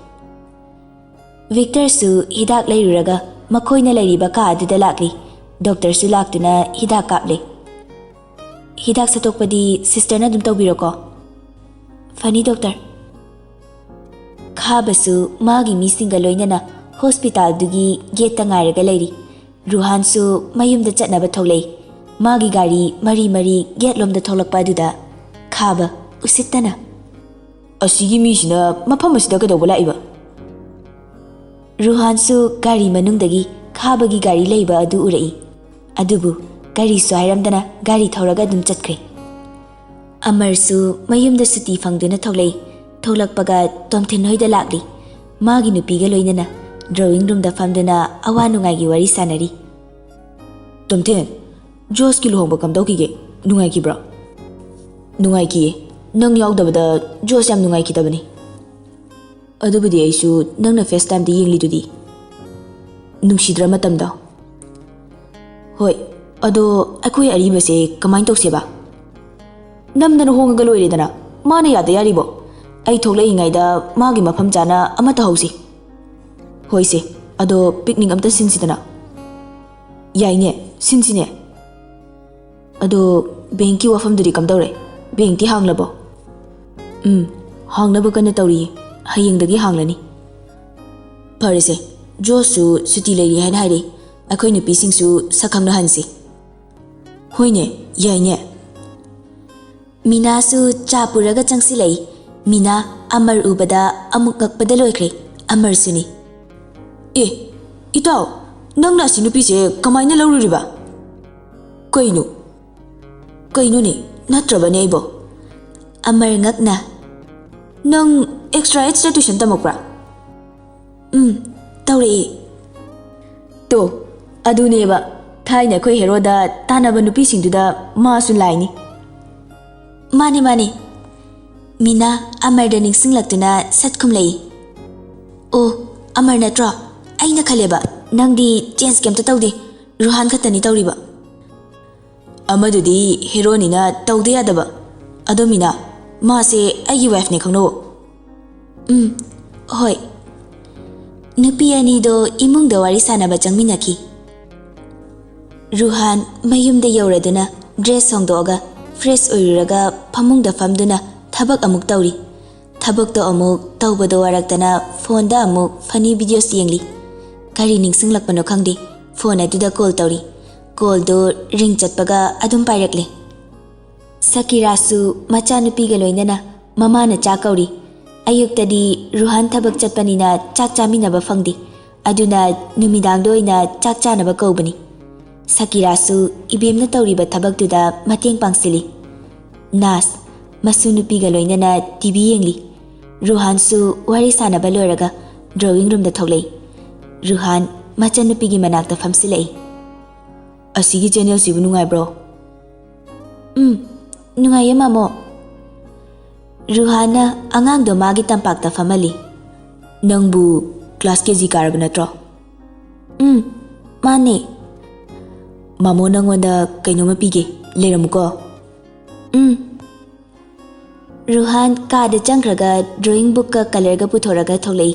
ꯕꯤꯛꯇꯔꯁꯨ ꯍꯤꯗꯥꯛ ꯂꯩꯔꯨꯔꯒ ꯃꯈꯣꯏꯅ ꯂꯩꯔꯤꯕ ꯀꯥ ꯑꯗꯨꯗ ꯂꯥꯛꯂꯤ꯫ ꯗꯣꯛꯇꯔꯁꯨ ꯂꯥꯛꯇꯨꯅ ꯍꯤꯗꯥꯛ ꯀꯥꯞꯂꯦ꯫ "ꯍꯤꯗꯥꯛ ꯁꯠꯇꯣꯛꯄꯗꯤ ꯁꯤꯁꯇꯔꯅ ꯑꯗꯨꯝ ꯇꯧꯕꯤꯔꯣꯀꯣ꯫" "ꯐꯅꯤ, ꯗꯣꯛꯇꯔ꯫" ꯈꯥꯕꯁꯨ ꯃꯥꯒꯤ ꯃꯤꯁꯤꯡꯒ ꯂꯣꯏꯅꯅ ꯍꯣꯁꯄꯤꯇꯥꯜꯗꯨꯒꯤ ꯒꯦꯠꯇ ꯉꯥꯏꯔꯒ ꯂꯩꯔꯤ꯫ ꯔꯨꯍꯥꯟꯁꯨ ꯃꯌꯨꯝꯗ ꯆꯠꯅꯕ ꯊꯣꯛꯂꯛꯏ꯫ ꯃꯥꯒꯤ ꯒꯥꯔꯤ ꯃꯔꯤ ꯃꯔꯤ ꯒꯦꯠꯂꯣꯝꯗ ꯊꯣꯛꯂꯛꯄ ꯑꯗꯨꯗ ꯈꯥꯕ ꯎꯁꯤꯠꯇꯅ, "ꯑꯁꯤꯒꯤ ꯃꯤꯁꯤꯅ ꯃꯐꯝ ꯑꯁꯤꯗ ꯀꯩꯗꯧꯕ ꯂꯥꯛꯏꯕ?" ꯔꯨꯍꯥꯟꯁꯨ ꯒꯥꯔꯤ ꯃꯅꯨꯡꯗꯒꯤ ꯈꯥꯕꯒꯤ ꯒꯥꯔꯤ ꯂꯩꯕ ꯑꯗꯨ ꯎꯔꯛꯏ꯫ ꯑꯗꯨꯕꯨ ꯀꯔꯤꯁꯨ ꯍꯥꯏꯔꯝꯗꯅ ꯒꯥꯔꯤ ꯊꯧꯔꯒ ꯑꯗꯨꯝ ꯆꯠꯈ꯭ꯔꯦ꯫ ꯑꯃꯔꯁꯨ ꯃꯌꯨꯝꯗ ꯁꯨꯇꯤ ꯐꯪꯗꯨꯅ ꯊꯣꯛꯂꯛꯏ꯫ ꯊꯣꯛꯂꯛꯄꯒ ꯇꯣꯝꯊꯤꯟ ꯍꯣꯏꯗ ꯂꯥꯛꯂꯤ꯫ ꯃꯥꯒꯤ ꯅꯨꯄꯤꯒ ꯂꯣꯏꯅꯅ ꯗ꯭ꯔꯣꯋꯤꯡ ꯔꯨꯝꯗ ꯐꯝꯗꯨꯅ ꯑꯋꯥ ꯅꯨꯡꯉꯥꯏꯒꯤ ꯋꯥꯔꯤ ꯁꯥꯟꯅꯔꯤ꯫ "ꯇꯣꯝꯊꯤꯟ, ꯖꯣꯁꯀꯤ ꯂꯨꯍꯣꯡꯕ ꯀꯝꯗꯧꯈꯤꯒꯦ? ꯅꯨꯡꯉꯥꯏꯈꯤꯕ꯭ꯔꯣ?" "ꯅꯨꯡꯉꯥꯏꯈꯤꯌꯦ꯫ ꯅꯪ ꯌꯥꯎꯗꯕꯗ ꯖꯣꯁ ꯌꯥꯝ ꯅꯨꯡꯉꯥꯏꯈꯤꯗꯕꯅꯤ꯫" "ꯑꯗꯨꯕꯨꯗꯤ ꯑꯩꯁꯨ ꯅꯪꯅ ꯐꯦꯁ ꯇꯥꯏꯝꯗ ꯌꯦꯡꯂꯤꯗꯨꯗꯤ꯫ ꯅꯨꯡꯁꯤꯗ꯭ꯔ ꯃꯇꯝꯗꯣ?" "ꯍꯣꯏ, ꯑꯗꯣ ꯑꯩꯈꯣꯏ ꯑꯔꯤꯕꯁꯦ ꯀꯃꯥꯏꯅ ꯇꯧꯁꯦꯕ?" "ꯅꯝꯗꯅ ꯍꯣꯡꯉꯒ ꯂꯣꯏꯔꯦꯗꯅ꯫ ꯃꯥꯅ ꯌꯥꯗ ꯌꯥꯔꯤꯕꯣ? ꯑꯩ ꯊꯣꯛꯂꯛꯏꯉꯩꯗ ꯃꯥꯒꯤ ꯃꯐꯝ ꯆꯥꯅ ꯑꯃ ꯇꯧꯍꯧꯁꯤ꯫" "ꯍꯣꯏꯁꯦ, ꯑꯗꯣ ꯄꯤꯛꯅꯤꯛ ꯑꯝꯇ ꯁꯤꯟꯁꯤꯗꯅ꯫" "ꯌꯥꯏꯅꯦ, ꯁꯤꯟꯁꯤꯅꯦ꯫ ꯑꯗꯣ ꯕꯦꯡꯀꯤ ꯋꯥꯐꯝꯗꯨꯗꯤ ꯀꯝꯗꯧꯔꯦ? ꯕꯦꯡꯛꯇꯤ ꯍꯥꯡꯂꯕꯣ?" "ꯎꯝ, ꯍꯥꯡꯅꯕ ꯀꯟꯅ ꯇꯧꯔꯤꯌꯦ꯫ ꯍꯌꯦꯡꯗꯒꯤ ꯍꯥꯡꯂꯅꯤ꯫" "ꯐꯔꯦꯁꯦ, ꯖꯣꯁꯁꯨ ꯁꯨꯇꯤ ꯂꯩꯔꯤ ꯍꯥꯏꯅ ꯍꯥꯏꯔꯛꯏ꯫ ꯑꯩꯈꯣꯏ ꯅꯨꯄꯤꯁꯤꯡꯁꯨ ꯁꯛ ꯈꯪꯅꯍꯟꯁꯤ꯫" "ꯍꯣꯏꯅꯦ, ꯌꯥꯏꯅꯦ꯫" ꯃꯤꯅꯥꯁꯨ ꯆꯥ ꯄꯨꯔꯒ ꯆꯪꯁꯤꯜꯂꯛꯏ꯫ ꯃꯤꯅꯥ ꯑꯃꯔ ꯎꯕꯗ ꯑꯃꯨꯛ ꯉꯛꯄꯗ ꯂꯣꯏꯈ꯭ꯔꯦ꯫ ꯑꯃꯔꯁꯨꯅꯤ꯫ "ꯑꯦ, ꯏꯇꯥꯎ, ꯅꯪꯅ ꯑꯁꯤ ꯅꯨꯄꯤꯁꯦ ꯀꯃꯥꯏꯅ ꯂꯧꯔꯨꯔꯤꯕ?" "ꯀꯩꯅꯣ? ꯀꯩꯅꯣꯅꯦ? ꯅꯠꯇ꯭ꯔꯕꯅꯦ ꯑꯩꯕꯣ?" ꯑꯃꯔ ꯉꯛꯅ, "ꯅꯪ ꯑꯦꯛꯁꯇ꯭ꯔꯥ ꯑꯦꯠꯁꯇ ꯇꯨꯏꯁꯟ ꯇꯝꯃꯛꯄ꯭ꯔꯥ?" "ꯎꯝ, ꯇꯧꯔꯛꯑꯦ꯫" "ꯇꯣ, ꯑꯗꯨꯅꯦꯕ, ꯊꯥꯏꯅ ꯑꯩꯈꯣꯏ ꯍꯦꯔꯣꯗ ꯇꯥꯟꯅꯕ ꯅꯨꯄꯤꯁꯤꯡꯗꯨꯗ ꯃꯥꯁꯨ ꯂꯥꯏꯅꯤ꯫" "ꯃꯥꯅꯦ, ꯃꯥꯅꯦ꯫" ꯃꯤꯅꯥ ꯑꯃꯔꯗ ꯅꯤꯡꯁꯤꯡꯂꯛꯇꯨꯅ ꯁꯠ ꯈꯨꯝꯂꯛꯏ꯫ "ꯑꯣ, ꯑꯃꯔ ꯅꯠꯇ꯭ꯔꯣ? ꯑꯩꯅ ꯈꯜꯂꯦꯕ, ꯅꯪꯗꯤ ꯆꯦꯟꯖ ꯀꯩꯝꯇ ꯇꯧꯗꯦ, ꯔꯨꯍꯥꯟ ꯈꯛꯇꯅꯤ ꯇꯧꯔꯤꯕ꯫" "ꯑꯃꯗꯨꯗꯤ ꯍꯦꯔꯣꯅꯤꯅ ꯇꯧꯗ ꯌꯥꯗꯕ꯫ ꯑꯗꯣ ꯃꯤꯅꯥ, ꯃꯥꯁꯦ ꯑꯩꯒꯤ ꯋꯥꯏꯐꯅꯦ, ꯈꯪꯅꯧ꯫" "ꯎꯝ, ꯍꯣꯏ꯫" ꯅꯨꯄꯤ ꯑꯅꯤꯗꯣ ꯏꯃꯨꯡꯗ ꯋꯥꯔꯤ ꯁꯥꯟꯅꯕ ꯆꯪꯃꯤꯟꯅꯈꯤ꯫ ꯔꯨꯍꯥꯟ ꯃꯌꯨꯝꯗ ꯌꯧꯔꯗꯨꯅ ꯗ꯭ꯔꯦꯁ ꯍꯣꯡꯗꯣꯛꯑꯒ ꯐ꯭ꯔꯦꯁ ꯑꯣꯏꯔꯨꯔꯒ ꯐꯃꯨꯡꯗ ꯐꯝꯗꯨꯅ ꯊꯕꯛ ꯑꯃꯨꯛ ꯇꯧꯔꯤ꯫ ꯊꯕꯛꯇꯣ ꯑꯃꯨꯛ ꯇꯧꯕꯗꯣ ꯋꯥꯔꯛꯇꯅ ꯐꯣꯟꯗ ꯑꯃꯨꯛ funny videos ꯌꯦꯡꯂꯤ꯫ ꯀꯔꯤ ꯅꯤꯡꯁꯤꯡꯂꯛꯄꯅꯣ ꯈꯪꯗꯦ, ꯐꯣꯟ ꯑꯗꯨꯗ ꯀꯣꯜ ꯇꯧꯔꯤ꯫ ꯀꯣꯜꯗꯨ ꯔꯤꯡ ꯆꯠꯄꯒ ꯑꯗꯨꯝ ꯄꯥꯏꯔꯛꯂꯦ꯫ ꯁꯀꯤꯔꯥꯁꯨ ꯃꯆꯥꯅꯨꯄꯤꯒ ꯂꯣꯏꯅꯅ ꯃꯃꯥꯅ ꯆꯥꯛ ꯀꯧꯔꯤ꯫ ꯑꯌꯨꯛꯇꯗꯤ ꯔꯨꯍꯥꯟ ꯊꯕꯛ ꯆꯠꯄꯅꯤꯅ ꯆꯥꯛ ꯆꯥꯃꯤꯟꯅꯕ ꯐꯪꯗꯦ, ꯑꯗꯨꯅ ꯅꯨꯃꯤꯗꯥꯡꯗ ꯑꯣꯏꯅ ꯆꯥꯛ ꯆꯥꯅꯕ ꯀꯧꯕꯅꯤ꯫ ꯁꯀꯤꯔꯥꯁꯨ ꯏꯕꯦꯝꯅ ꯇꯧꯔꯤꯕ ꯊꯕꯛꯇꯨꯗ ꯃꯇꯦꯡ ꯄꯥꯡꯁꯤꯜꯂꯤ꯫ ꯅꯥꯁ ꯃꯁꯨ ꯅꯨꯄꯤꯒ ꯂꯣꯏꯅꯅ ꯇꯤꯚꯤ ꯌꯦꯡꯂꯤ꯫ ꯔꯨꯍꯥꯟꯁꯨ ꯋꯥꯔꯤ ꯁꯥꯟꯅꯕ ꯂꯣꯏꯔꯒ ꯗ꯭ꯔꯣꯋꯤꯡ ꯔꯨꯝꯗ ꯊꯣꯛꯂꯛꯏ꯫ ꯔꯨꯍꯥꯟ ꯃꯆꯟꯅꯨꯄꯤꯒꯤ ꯃꯅꯥꯛꯇ ꯐꯝꯁꯤꯜꯂꯛꯏ꯫ "ꯑꯁꯤꯒꯤ ꯆꯦꯅꯦꯜꯁꯤꯕꯨ ꯅꯨꯡꯉꯥꯏꯕ꯭ꯔꯣ?" "ꯎꯝ, ꯅꯨꯡꯉꯥꯏꯌꯦ, ꯃꯥꯃꯣ꯫" ꯔꯨꯍꯥꯟꯅ ꯑꯉꯥꯡꯗꯣ ꯃꯥꯒꯤ ꯇꯝꯄꯥꯛꯇ ꯐꯝꯍꯜꯂꯤ꯫ "ꯅꯪꯕꯨ ꯀ꯭ꯂꯥꯁ ꯀꯦ ꯖꯤ ꯀꯥꯔꯕ ꯅꯠꯇ꯭ꯔꯣ?" "ꯎꯝ, ꯃꯥꯅꯦ꯫" "ꯃꯥꯃꯣ ꯅꯪꯉꯣꯟꯗ ꯀꯩꯅꯣꯝꯃ ꯄꯤꯒꯦ, ꯂꯩꯔꯝꯃꯨꯀꯣ꯫" "ꯎꯝ꯫" ꯔꯨꯍꯥꯟ ꯀꯥꯗ ꯆꯪꯈ꯭ꯔꯒ ꯗ꯭ꯔꯣꯌꯤꯡ ꯕꯨꯛꯀ ꯀꯂꯔꯒ ꯄꯨꯊꯣꯔꯒ ꯊꯣꯛꯂꯛꯏ,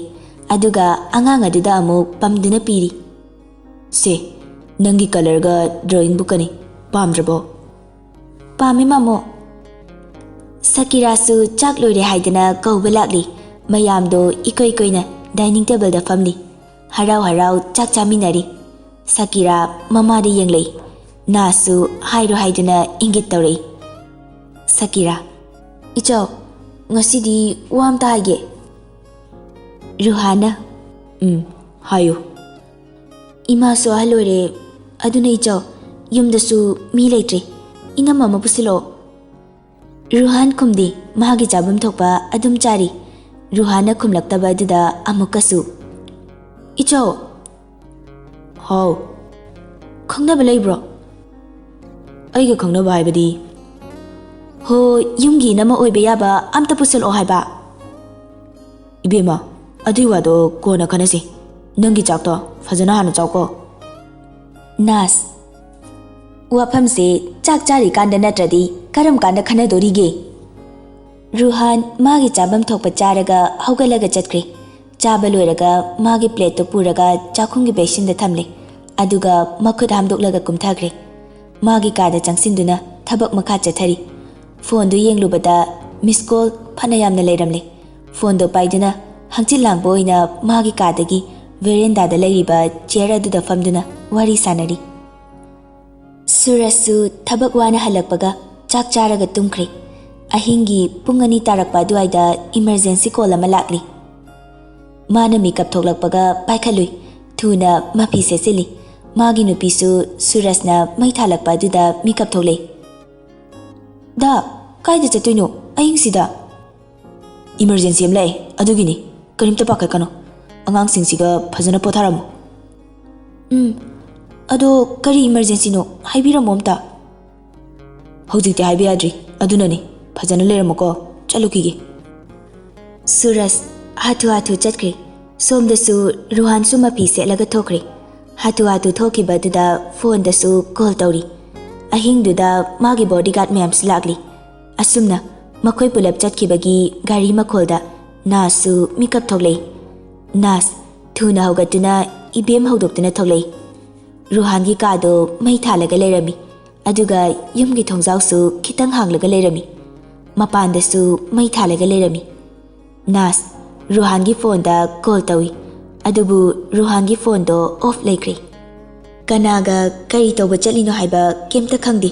ꯑꯗꯨꯒ ꯑꯉꯥꯡ ꯑꯗꯨꯗ ꯑꯃꯨꯛ ꯄꯝꯗꯨꯅ ꯄꯤꯔꯤ꯫ "ꯁꯦ, ꯅꯪꯒꯤ ꯀꯂꯔꯒ ꯗ꯭ꯔꯣꯌꯤꯡ ꯕꯨꯛꯀꯅꯤ, ꯄꯥꯝꯗ꯭ꯔꯕꯣ?" "ꯄꯥꯝꯃꯦ, ꯃꯥꯃꯣ꯫" ꯁꯀꯤꯔꯥꯁꯨ ꯆꯥꯛ ꯂꯣꯏꯔꯦ ꯍꯥꯏꯗꯅ ꯀꯧꯕ ꯂꯥꯛꯂꯤ꯫ ꯃꯌꯥꯝꯗꯣ ꯏꯀꯣꯏ ꯀꯣꯏꯅ ꯗꯥꯏꯅꯤꯡ ꯇꯦꯕꯜꯗ ꯐꯝꯂꯤ꯫ ꯍꯔꯥꯎ ꯍꯔꯥꯎ ꯆꯥꯛ ꯆꯥꯃꯤꯟꯅꯔꯤ꯫ ꯁꯀꯤꯔꯥ ꯃꯃꯥꯗ ꯌꯦꯡꯂꯛꯏ꯫ ꯅꯥꯁꯨ ꯍꯥꯏꯔꯣ ꯍꯥꯏꯗꯨꯅ ꯏꯪꯒꯤꯠ ꯇꯧꯔꯛꯏ꯫ ꯁꯀꯤꯔꯥ, "ꯏꯆꯧ, ꯉꯁꯤꯗꯤ ꯋꯥ ꯑꯝꯇ ꯍꯥꯏꯒꯦ꯫" ꯔꯨꯍꯥꯟꯅ, "ꯎꯝ, ꯍꯥꯏꯌꯨ꯫" "ꯏꯃꯥꯁꯨ ꯑꯍꯜ ꯑꯣꯏꯔꯦ, ꯑꯗꯨꯅ ꯏꯆꯧ, ꯌꯨꯝꯗꯁꯨ ꯃꯤ ꯂꯩꯇ꯭ꯔꯦ, ꯏꯅꯝꯃ ꯑꯃ ꯄꯨꯁꯤꯜꯂꯛꯑꯣ꯫" ꯔꯨꯍꯥꯟ ꯈꯨꯝꯗꯦ, ꯃꯥꯒꯤ ꯆꯥꯐꯝ ꯊꯣꯛꯄ ꯑꯗꯨꯝ ꯆꯥꯔꯤ꯫ ꯔꯨꯍꯥꯟꯅ ꯈꯨꯝꯂꯛꯇꯕ ꯑꯗꯨꯗ ꯑꯃꯨꯛꯀꯁꯨ, "ꯏꯆꯧ!" "ꯍꯥꯎ?" "ꯈꯪꯅꯕ ꯂꯩꯕ꯭ꯔꯣ?" "ꯑꯩꯒ ꯈꯪꯅꯕ ꯍꯥꯏꯕꯗꯤ?" "ꯍꯣ, ꯌꯨꯝꯒꯤ ꯏꯅꯝꯃ ꯑꯣꯏꯕ ꯌꯥꯕ ꯑꯝꯇ ꯄꯨꯁꯜꯂꯛꯑꯣ ꯍꯥꯏꯕ꯫" "ꯏꯕꯦꯝꯃ, ꯑꯗꯨꯏ ꯋꯥꯗꯣ ꯀꯣꯟꯅ ꯈꯟꯅꯁꯤ꯫ ꯅꯪꯒꯤ ꯆꯥꯛꯇꯣ ꯐꯖꯅ ꯍꯥꯟꯅ ꯆꯥꯎꯀꯣ꯫" ꯅꯥꯁ, "ꯋꯥꯐꯝꯁꯦ ꯆꯥꯛ ꯆꯥꯔꯤꯀꯥꯟꯗ ꯅꯠꯇ꯭ꯔꯗꯤ ꯀꯔꯝ ꯀꯥꯟꯗ ꯈꯟꯅꯗꯣꯔꯤꯒꯦ?" ꯔꯨꯍꯥꯟ ꯃꯥꯒꯤ ꯆꯥꯐꯝ ꯊꯣꯛꯄ ꯆꯥꯔꯒ ꯍꯧꯒꯠꯂꯒ ꯆꯠꯈ꯭ꯔꯦ꯫ ꯆꯥꯕ ꯂꯣꯏꯔꯒ ꯃꯥꯒꯤ ꯄ꯭ꯂꯦꯠꯇꯨ ꯄꯨꯔꯒ ꯆꯥꯛꯈꯨꯝꯒꯤ ꯕꯦꯁꯤꯟꯗ ꯊꯝꯂꯦ꯫ ꯑꯗꯨꯒ ꯃꯈꯨꯠ ꯍꯥꯝꯗꯣꯛꯂꯒ ꯀꯨꯝꯊꯈ꯭ꯔꯦ꯫ ꯃꯥꯒꯤ ꯀꯥꯗ ꯆꯪꯁꯤꯟꯗꯨꯅ ꯊꯕꯛ ꯃꯈꯥ ꯆꯠꯊꯔꯤ꯫ ꯐꯣꯟꯗꯨ ꯌꯦꯡꯂꯨꯕꯗ ꯃꯤꯁ ꯀꯣꯜ ꯐꯅ ꯌꯥꯝꯅ ꯂꯩꯔꯝꯂꯦ꯫ ꯐꯣꯟꯗꯣ ꯄꯥꯏꯗꯨꯅ ꯍꯪꯆꯤꯠ ꯂꯥꯡꯕ ꯑꯣꯏꯅ ꯃꯥꯒꯤ ꯀꯥꯗꯒꯤ ꯚꯦꯔꯦꯟꯗꯥꯗ ꯂꯩꯔꯤꯕ ꯆꯤꯌꯔ ꯑꯗꯨꯗ ꯐꯝꯗꯨꯅ ꯋꯥꯔꯤ ꯁꯥꯟꯅꯔꯤ꯫ ꯁꯨꯔꯖꯁꯨ ꯊꯕꯛ ꯋꯥꯅ ꯍꯜꯂꯛꯄꯒ ꯆꯥꯛ ꯆꯥꯔꯒ ꯇꯨꯝꯈ꯭ꯔꯦ꯫ ꯑꯍꯤꯡꯒꯤ ꯄꯨꯡ ꯑꯅꯤ ꯇꯥꯔꯛꯄ ꯑꯗꯨꯋꯥꯏꯗ ꯏꯃꯔꯖꯦꯟꯁꯤ ꯀꯣꯜ ꯑꯃ ꯂꯥꯛꯂꯤ꯫ ꯃꯥꯅ ꯃꯤꯀꯞ ꯊꯣꯛꯂꯛꯄꯒ ꯄꯥꯏꯈꯠꯂꯨꯏ꯫ ꯊꯨꯅ ꯃꯐꯤ ꯁꯦꯠꯆꯤꯜꯂꯤ꯫ ꯃꯥꯒꯤ ꯅꯨꯄꯤꯁꯨ ꯁꯨꯔꯖꯅ ꯃꯩ ꯊꯥꯜꯂꯛꯄ ꯑꯗꯨꯗ ꯃꯤꯀꯞ ꯊꯣꯛꯂꯛꯏ꯫ "ꯗꯥ, ꯀꯥꯏꯗ ꯆꯠꯇꯣꯏꯅꯣ ꯑꯍꯤꯡꯁꯤꯗ?" "ꯏꯃꯔꯖꯦꯟꯁꯤ ꯑꯃ ꯂꯥꯛꯑꯦ, ꯑꯗꯨꯒꯤꯅꯤ꯫ ꯀꯔꯤꯝꯇ ꯄꯥꯈꯠꯀꯅꯨ꯫ ꯑꯉꯥꯡꯁꯤꯡꯁꯤꯒ ꯐꯖꯅ ꯄꯣꯊꯥꯔꯝꯃꯨ꯫" "ꯎꯝ, ꯑꯗꯣ ꯀꯔꯤ ꯏꯃꯔꯖꯦꯟꯁꯤꯅꯣ? ꯍꯥꯏꯕꯤꯔꯝꯃꯣ ꯑꯝꯇ꯫" "ꯍꯧꯖꯤꯛꯇꯤ ꯍꯥꯏꯕ ꯌꯥꯗ꯭ꯔꯤ, ꯑꯗꯨꯅꯅꯤ꯫ ꯐꯖꯅ ꯂꯩꯔꯝꯃꯨꯀꯣ, ꯆꯠꯂꯨꯈꯤꯒꯦ꯫" ꯁꯨꯔꯖ ꯍꯥꯊꯨ ꯍꯥꯊꯨ ꯆꯠꯈ꯭ꯔꯦ꯫ ꯁꯣꯝꯗꯁꯨ ꯔꯨꯍꯥꯟꯁꯨ ꯃꯐꯤ ꯁꯦꯠꯂꯒ ꯊꯣꯛꯈ꯭ꯔꯦ꯫ ꯍꯥꯊꯨ ꯍꯥꯊꯨ ꯊꯣꯛꯈꯤꯕ ꯑꯗꯨꯗ ꯐꯣꯟꯗꯁꯨ ꯀꯣꯜ ꯇꯧꯔꯤ꯫ ꯑꯍꯤꯡꯗꯨꯗ ꯃꯥꯒꯤ ꯕꯣꯗꯤꯒꯥꯔꯗ ꯃꯌꯥꯝꯁꯨ ꯂꯥꯛꯂꯤ꯫ ꯑꯁꯨꯝꯅ ꯃꯈꯣꯏ ꯄꯨꯂꯞ ꯆꯠꯈꯤꯕꯒꯤ ꯒꯥꯔꯤ ꯃꯈꯣꯜꯗ ꯅꯥꯁꯁꯨ ꯃꯤꯀꯞ ꯊꯣꯛꯂꯛꯏ꯫ ꯅꯥꯁ ꯊꯨꯅ ꯍꯧꯒꯠꯇꯨꯅ ꯏꯕꯦꯝ ꯍꯧꯗꯣꯛꯇꯨꯅ ꯊꯣꯛꯂꯛꯏ꯫ ꯔꯨꯍꯥꯟꯒꯤ ꯀꯥꯗꯣ ꯃꯩ ꯊꯥꯜꯂꯒ ꯂꯩꯔꯝꯃꯤ, ꯑꯗꯨꯒ ꯌꯨꯝꯒꯤ ꯊꯣꯡꯖꯥꯎꯁꯨ ꯈꯤꯇꯪ ꯍꯥꯡꯂꯒ ꯂꯩꯔꯝꯃꯤ꯫ ꯃꯄꯥꯟꯗꯁꯨ ꯃꯩ ꯊꯥꯜꯂꯒ ꯂꯩꯔꯝꯃꯤ꯫ ꯅꯥꯁ ꯔꯨꯍꯥꯟꯒꯤ ꯐꯣꯟꯗ ꯀꯣꯜ ꯇꯧꯏ, ꯑꯗꯨꯕꯨ ꯔꯨꯍꯥꯟꯒꯤ ꯐꯣꯟꯗꯣ ꯑꯣꯐ ꯂꯩꯈ꯭ꯔꯦ꯫ ꯀꯅꯥꯒ ꯀꯔꯤ ꯇꯧꯕ ꯆꯠꯂꯤꯅꯣ ꯍꯥꯏꯕ ꯀꯩꯝꯇ ꯈꯪꯗꯦ꯫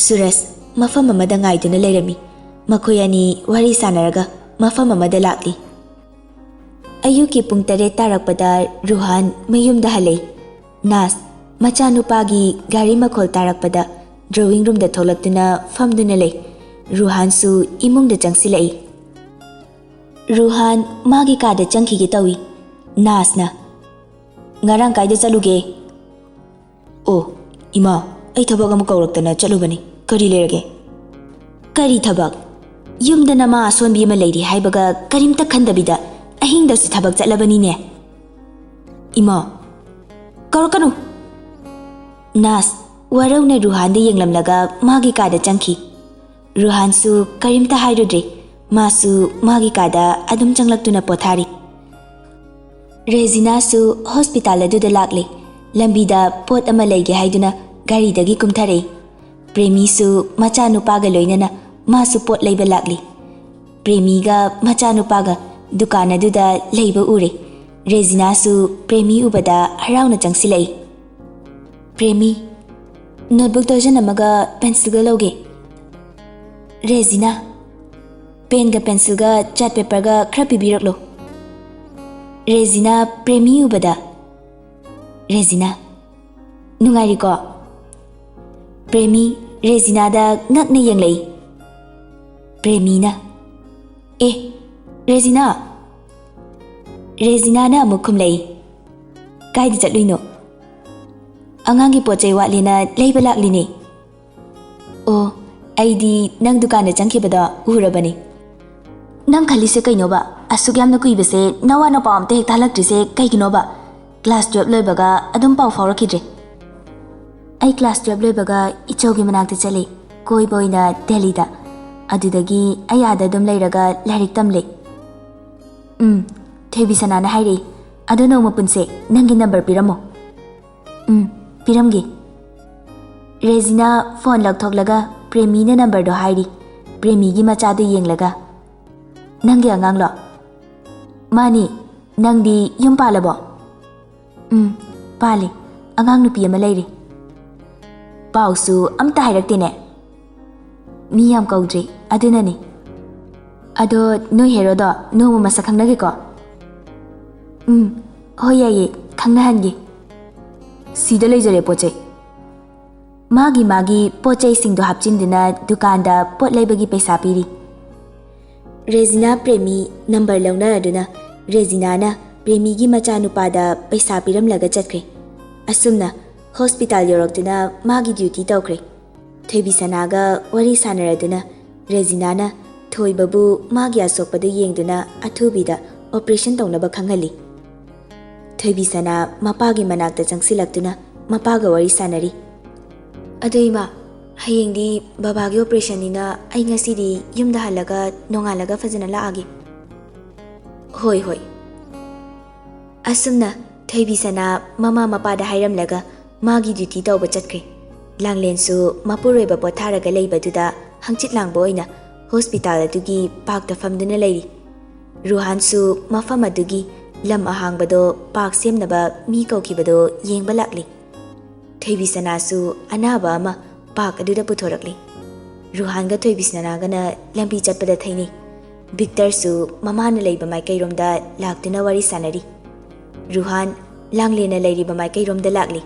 ꯁꯨꯔꯖ ꯃꯐꯝ ꯑꯃꯗ ꯉꯥꯏꯗꯨꯅ ꯂꯩꯔꯝꯃꯤ꯫ ꯃꯈꯣꯏ ꯑꯅꯤ ꯋꯥꯔꯤ ꯁꯥꯟꯅꯔꯒ ꯃꯐꯝ ꯑꯃꯗ ꯂꯥꯛꯂꯤ꯫ ꯑꯌꯨꯛꯀꯤ ꯄꯨꯡ ꯇꯔꯦꯠ ꯇꯥꯔꯛꯄꯗ ꯔꯨꯍꯥꯟ ꯃꯌꯨꯝꯗ ꯍꯜꯂꯛꯏ꯫ ꯅꯥꯁ ꯃꯆꯥꯅꯨꯄꯥꯒꯤ ꯒꯥꯔꯤ ꯃꯈꯣꯜ ꯇꯥꯔꯛꯄꯗ ꯗ꯭ꯔꯣꯋꯤꯡ ꯔꯨꯝꯗ ꯊꯣꯛꯂꯛꯇꯨꯅ ꯐꯝꯗꯨꯅ ꯂꯩ꯫ ꯔꯨꯍꯥꯟꯁꯨ ꯏꯃꯨꯡꯗ ꯆꯪꯁꯤꯜꯂꯛꯏ꯫ ꯔꯨꯍꯥꯟ ꯃꯥꯒꯤ ꯀꯥꯗ ꯆꯪꯈꯤꯒꯦ ꯇꯧꯏ꯫ ꯅꯥꯁꯅ, "ꯉꯔꯥꯡ ꯀꯥꯏꯗ ꯆꯠꯂꯨꯒꯦ?" "ꯑꯣ, ꯏꯃꯥ, ꯑꯩ ꯊꯕꯛ ꯑꯃ ꯀꯧꯔꯛꯇꯅ ꯆꯠꯂꯨꯕꯅꯤ꯫ ꯀꯔꯤ ꯂꯩꯔꯒꯦ?" "ꯀꯔꯤ ꯊꯕꯛ? ꯌꯨꯝꯗ ꯅꯃꯥ ꯑꯁꯣꯟꯕꯤ ꯑꯃ ꯂꯩꯔꯤ ꯍꯥꯏꯕꯒ ꯀꯔꯤꯝꯇ ꯈꯟꯗꯕꯤꯗ ꯑꯍꯤꯡꯗꯁꯨ ꯊꯕꯛ ꯆꯠꯂꯕꯅꯤꯅꯦ?" "ꯏꯃꯥ!" "ꯀꯧꯔꯛꯀꯅꯨ!" ꯅꯥꯁ ꯋꯥꯔꯧꯅ ꯔꯨꯍꯥꯟꯗ ꯌꯦꯡꯂꯝꯂꯒ ꯃꯥꯒꯤ ꯀꯥꯗ ꯆꯪꯈꯤ꯫ ꯔꯨꯍꯥꯟꯁꯨ ꯀꯔꯤꯝꯇ ꯍꯥꯏꯔꯨꯗ꯭ꯔꯦ꯫ ꯃꯥꯁꯨ ꯃꯥꯒꯤ ꯀꯥꯗ ꯑꯗꯨꯝ ꯆꯪꯂꯛꯇꯨꯅ ꯄꯣꯊꯥꯔꯤ꯫ ꯔꯦꯖꯤꯅꯥꯁꯨ ꯍꯣꯁꯄꯤꯇꯥꯜ ꯑꯗꯨꯗ ꯂꯥꯛꯂꯦ꯫ ꯂꯝꯕꯤꯗ ꯄꯣꯠ ꯑꯃ ꯂꯩꯒꯦ ꯍꯥꯏꯗꯨꯅ ꯒꯥꯔꯤꯗꯒꯤ ꯀꯨꯝꯊꯔꯛꯏ꯫ ꯄ꯭ꯔꯦꯃꯤꯁꯨ ꯃꯆꯥꯅꯨꯄꯥꯒ ꯂꯣꯏꯅꯅ ꯃꯥꯁꯨ ꯄꯣꯠ ꯂꯩꯕ ꯂꯥꯛꯂꯤ꯫ ꯄ꯭ꯔꯦꯃꯤꯒ ꯃꯆꯥꯅꯨꯄꯥꯒ ꯗꯨꯀꯥꯟ ꯑꯗꯨꯗ ꯂꯩꯕ ꯎꯔꯦ꯫ ꯔꯦꯖꯤꯅꯥꯁꯨ ꯄ꯭ꯔꯦꯃꯤ ꯎꯕꯗ ꯍꯔꯥꯎꯅ ꯆꯪꯁꯤꯜꯂꯛꯏ꯫ "ꯄ꯭ꯔꯦꯃꯤ, ꯅꯣꯠꯕꯨꯛ ꯗꯔꯖꯟ ꯑꯃꯒ ꯄꯦꯟꯁꯤꯜꯒ ꯂꯧꯒꯦ꯫" "ꯔꯦꯖꯤꯅꯥ, ꯄꯦꯟꯒ ꯄꯦꯟꯁꯤꯜꯒ ꯆꯥꯔꯠ ꯄꯦꯄꯔꯒ ꯈꯔ ꯄꯤꯕꯤꯔꯛꯂꯣ꯫" ꯔꯦꯖꯤꯅꯥ ꯄ꯭ꯔꯦꯃꯤ ꯎꯕꯗ, "ꯔꯦꯖꯤꯅꯥ, ꯅꯨꯡꯉꯥꯏꯔꯤꯀꯣ?" ꯄ꯭ꯔꯦꯃꯤ ꯔꯦꯖꯤꯅꯥꯗ ꯉꯛꯅ ꯌꯦꯡꯂꯛꯏ꯫ ꯄ꯭ꯔꯦꯃꯤꯅ, "ꯑꯦ, ꯔꯦꯖꯤꯅꯥ!" ꯔꯦꯖꯤꯅꯥꯅ ꯑꯃꯨꯛ ꯈꯨꯝꯂꯛꯏ, "ꯀꯥꯏꯗ ꯆꯠꯂꯨꯏꯅꯣ?" "ꯑꯉꯥꯡꯒꯤ ꯄꯣꯠ ꯆꯩ ꯋꯥꯠꯂꯦꯅ ꯂꯩꯕ ꯂꯥꯛꯂꯤꯅꯦ꯫" "ꯑꯣ, ꯑꯩꯗꯤ ꯅꯪ ꯗꯨꯀꯥꯟꯗ ꯆꯪꯈꯤꯕꯗꯣ ꯎꯔꯕꯅꯤ꯫" "ꯅꯪ ꯈꯜꯂꯤꯁꯦ ꯀꯩꯅꯣꯕ? ꯑꯁꯨꯛ ꯌꯥꯝꯅ ꯀꯨꯏꯕꯁꯦ ꯅꯋꯥ ꯅꯄꯥꯎ ꯑꯝꯇ ꯍꯦꯛ ꯇꯥꯍꯜꯂꯛꯇ꯭ꯔꯤꯁꯦ ꯀꯩꯒꯤꯅꯣꯕ? ꯀ꯭ꯂꯥꯁ ꯇꯨꯌꯦꯜꯞ ꯂꯣꯏꯕꯒ ꯑꯗꯨꯝ ꯄꯥꯎ ꯐꯥꯎꯔꯛꯈꯤꯗ꯭ꯔꯦ꯫" "ꯑꯩ ꯀ꯭ꯂꯥꯁ ꯇꯨꯌꯦꯜꯞ ꯂꯣꯏꯕꯒ ꯏꯆꯧꯒꯤ ꯃꯅꯥꯛꯇ ꯆꯠꯂꯤ, ꯀꯣꯏꯕ ꯑꯣꯏꯅ ꯗꯦꯜꯂꯤꯗ꯫ ꯑꯗꯨꯗꯒꯤ ꯑꯩ ꯑꯥꯗ ꯑꯗꯨꯝ ꯂꯩꯔꯒ ꯂꯥꯏꯔꯤꯛ ꯇꯝꯂꯦ꯫" "ꯎꯝ, ꯊꯣꯏꯕꯤ ꯁꯅꯥꯅ ꯍꯥꯏꯔꯛꯏ꯫ ꯑꯗꯣ ꯅꯣꯡꯃ ꯄꯨꯟꯁꯦ, ꯅꯪꯒꯤ ꯅꯝꯕꯔ ꯄꯤꯔꯝꯃꯣ꯫" "ꯎꯝ, ꯄꯤꯔꯝꯒꯦ꯫" ꯔꯦꯖꯤꯅꯥ ꯐꯣꯟ ꯂꯧꯊꯣꯛꯂꯒ ꯄ꯭ꯔꯦꯃꯤꯅ ꯅꯝꯕꯔꯗꯣ ꯍꯥꯏꯔꯤ꯫ ꯄ꯭ꯔꯦꯃꯤꯒꯤ ꯃꯆꯥꯗꯨ ꯌꯦꯡꯂꯒ, "ꯅꯪꯒꯤ ꯑꯉꯥꯡꯂꯣ?" "ꯃꯥꯅꯤ꯫ ꯅꯪꯗꯤ ꯌꯨꯝ ꯄꯥꯜꯂꯕꯣ?" "ꯎꯝ, ꯄꯥꯜꯂꯤ꯫ ꯑꯉꯥꯡ ꯅꯨꯄꯤ ꯑꯃ ꯂꯩꯔꯦ꯫" "ꯄꯥꯎꯁꯨ ꯑꯝꯇ ꯍꯥꯏꯔꯛꯇꯦꯅꯦ꯫" "ꯃꯤ ꯌꯥꯝ ꯀꯧꯗ꯭ꯔꯤ, ꯑꯗꯨꯅꯅꯤ꯫" "ꯑꯗꯣ ꯅꯣꯏ ꯍꯦꯔꯣꯗꯣ ꯅꯣꯡꯃ ꯃꯁꯛ ꯈꯪꯅꯒꯦꯀꯣ?" "ꯎꯝ, ꯍꯣꯏ ꯌꯥꯏꯌꯦ, ꯈꯪꯅꯍꯟꯒꯦ꯫" ꯁꯤꯗ ꯂꯩꯖꯔꯦ ꯄꯣꯠ ꯆꯩ꯫ ꯃꯥꯒꯤ ꯃꯥꯒꯤ ꯄꯣꯠ ꯆꯩꯁꯤꯡꯗꯣ ꯍꯥꯞꯆꯤꯟꯗꯨꯅ ꯗꯨꯀꯥꯟꯗ ꯄꯣꯠ ꯂꯩꯕꯒꯤ ꯄꯩꯁꯥ ꯄꯤꯔꯤ꯫ ꯔꯦꯖꯤꯅꯥ ꯄ꯭ꯔꯦꯃꯤ ꯅꯝꯕꯔ ꯂꯧꯅꯔꯗꯨꯅ ꯔꯦꯖꯤꯅꯥꯅ ꯄ꯭ꯔꯦꯃꯤꯒꯤ ꯃꯆꯥꯅꯨꯄꯥꯗ ꯄꯩꯁꯥ ꯄꯤꯔꯝꯂꯒ ꯆꯠꯈ꯭ꯔꯦ꯫ ꯑꯁꯨꯝꯅ ꯍꯣꯁꯄꯤꯇꯥꯜ ꯌꯧꯔꯛꯇꯨꯅ ꯃꯥꯒꯤ ꯗ꯭ꯌꯨꯇꯤ ꯇꯧꯈ꯭ꯔꯦ꯫ ꯊꯣꯏꯕꯤꯁꯅꯥꯒ ꯋꯥꯔꯤ ꯁꯥꯟꯅꯔꯗꯨꯅ ꯔꯦꯖꯤꯅꯥꯅ ꯊꯣꯏꯕꯕꯨ ꯃꯥꯒꯤ ꯑꯁꯣꯛꯄꯗꯨ ꯌꯦꯡꯗꯨꯅ ꯑꯊꯨꯕꯤꯗ ꯑꯣꯄꯔꯦꯁꯟ ꯇꯧꯅꯕ ꯈꯪꯍꯜꯂꯤ꯫ ꯊꯣꯏꯕꯤꯁꯅꯥ ꯃꯄꯥꯒꯤ ꯃꯅꯥꯛꯇ ꯆꯪꯁꯤꯜꯂꯛꯇꯨꯅ ꯃꯄꯥꯒ ꯋꯥꯔꯤ ꯁꯥꯟꯅꯔꯤ꯫ "ꯑꯗꯣ ꯏꯃꯥ, ꯍꯌꯦꯡꯗꯤ ꯕꯕꯥꯒꯤ ꯑꯣꯄꯔꯦꯁꯟꯅꯤꯅ ꯑꯩ ꯉꯁꯤꯗꯤ ꯌꯨꯝꯗ ꯍꯜꯂꯒ ꯅꯣꯡꯉꯥꯜꯂꯒ ꯐꯖꯅ ꯂꯥꯛꯑꯒꯦ꯫" "ꯍꯣꯏ, ꯍꯣꯏ꯫" ꯑꯁꯨꯝꯅ ꯊꯣꯏꯕꯤꯁꯅꯥ ꯃꯃꯥ ꯃꯄꯥꯗ ꯍꯥꯏꯔꯝꯂꯒ ꯃꯥꯒꯤ ꯗ꯭ꯌꯨꯇꯤ ꯇꯧꯕ ꯆꯠꯈ꯭ꯔꯦ꯫ ꯂꯥꯡꯂꯦꯟꯁꯨ ꯃꯄꯨꯔꯣꯏꯕ ꯄꯣꯊꯥꯔꯒ ꯂꯩꯕꯗꯨꯗ ꯍꯪꯆꯤꯠ ꯂꯥꯡꯕ ꯑꯣꯏꯅ ꯍꯣꯁꯄꯤꯇꯥꯜ ꯑꯗꯨꯒꯤ ꯄꯥꯔꯛꯇ ꯐꯝꯗꯨꯅ ꯂꯩꯔꯤ꯫ ꯔꯨꯍꯥꯟꯁꯨ ꯃꯐꯝ ꯑꯗꯨꯒꯤ ꯂꯝ ꯑꯍꯥꯡꯕꯗꯣ ꯄꯥꯔꯛ ꯁꯦꯝꯅꯕ ꯃꯤ ꯀꯧꯈꯤꯕꯗꯣ ꯌꯦꯡꯕ ꯂꯥꯛꯂꯤ꯫ ꯊꯣꯏꯕꯤ ꯁꯅꯥꯁꯨ ꯑꯅꯥꯕ ꯑꯃ ꯄꯥꯔꯛ ꯑꯗꯨꯗ ꯄꯨꯊꯣꯔꯛꯂꯤ꯫ ꯔꯨꯍꯥꯟꯒ ꯊꯣꯏꯕꯤ ꯁꯅꯥꯒꯅ ꯂꯝꯕꯤ ꯆꯠꯄꯗ ꯊꯩꯅꯩ꯫ ꯚꯤꯛꯇꯔꯁꯨ ꯃꯃꯥꯅ ꯂꯩꯕ ꯃꯥꯏꯀꯩꯔꯣꯝꯗ ꯂꯥꯛꯇꯨꯅ ꯋꯥꯔꯤ ꯁꯥꯟꯅꯔꯤ꯫ ꯔꯨꯍꯥꯟ ꯂꯥꯡꯂꯦꯟꯅ ꯂꯩꯔꯤꯕ ꯃꯥꯏꯀꯩꯔꯣꯝꯗ ꯂꯥꯛꯂꯤ꯫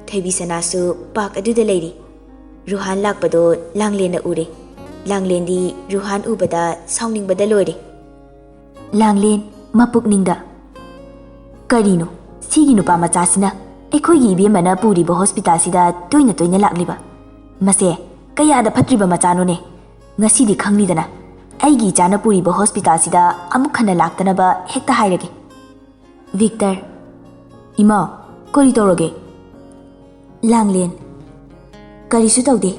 ꯊꯣꯏꯕꯤ ꯁꯅꯥꯁꯨ ꯄꯥꯔꯛ ꯑꯗꯨꯗ ꯂꯩꯔꯤ꯫ ꯔꯨꯍꯥꯟ ꯂꯥꯛꯄꯗꯣ ꯂꯥꯡꯂꯦꯟꯅ ꯎꯔꯦ꯫ ꯂꯥꯡꯂꯦꯟꯗꯤ ꯔꯨꯍꯥꯟ ꯎꯕꯗ ꯁꯥꯎꯅꯤꯡꯕꯗ ꯂꯣꯏꯔꯦ꯫ ꯂꯥꯡꯂꯦꯟ ꯃꯄꯨꯛꯅꯤꯡꯗ, "ꯀꯔꯤꯅꯣ ꯁꯤꯒꯤ ꯅꯨꯄꯥ ꯃꯆꯥꯁꯤꯅ ꯑꯩꯈꯣꯏꯒꯤ ꯏꯕꯦꯝꯃꯅ ꯄꯨꯔꯤꯕ ꯍꯣꯁꯄꯤꯇꯥꯜꯁꯤꯗ ꯇꯣꯏꯅ ꯇꯣꯏꯅ ꯂꯥꯛꯂꯤꯕ? ꯃꯁꯦ ꯀꯌꯥꯗ ꯐꯠꯇ꯭ꯔꯤꯕ ꯃꯆꯥꯅꯣꯅꯦ꯫ ꯉꯁꯤꯗꯤ ꯈꯪꯂꯤꯗꯅ, ꯑꯩꯒꯤ ꯏꯆꯥꯅ ꯄꯨꯔꯤꯕ ꯍꯣꯁꯄꯤꯇꯥꯜꯁꯤꯗ ꯑꯃꯨꯛ ꯍꯟꯅ ꯂꯥꯛꯇꯅꯕ ꯍꯦꯛꯇ ꯍꯥꯏꯔꯒꯦ꯫" ꯚꯤꯛꯇꯔ, "ꯏꯃꯥ, ꯀꯔꯤ ꯇꯧꯔꯒꯦ?" ꯂꯥꯡꯂꯦꯟ, "ꯀꯔꯤꯁꯨ ꯇꯧꯗꯦ꯫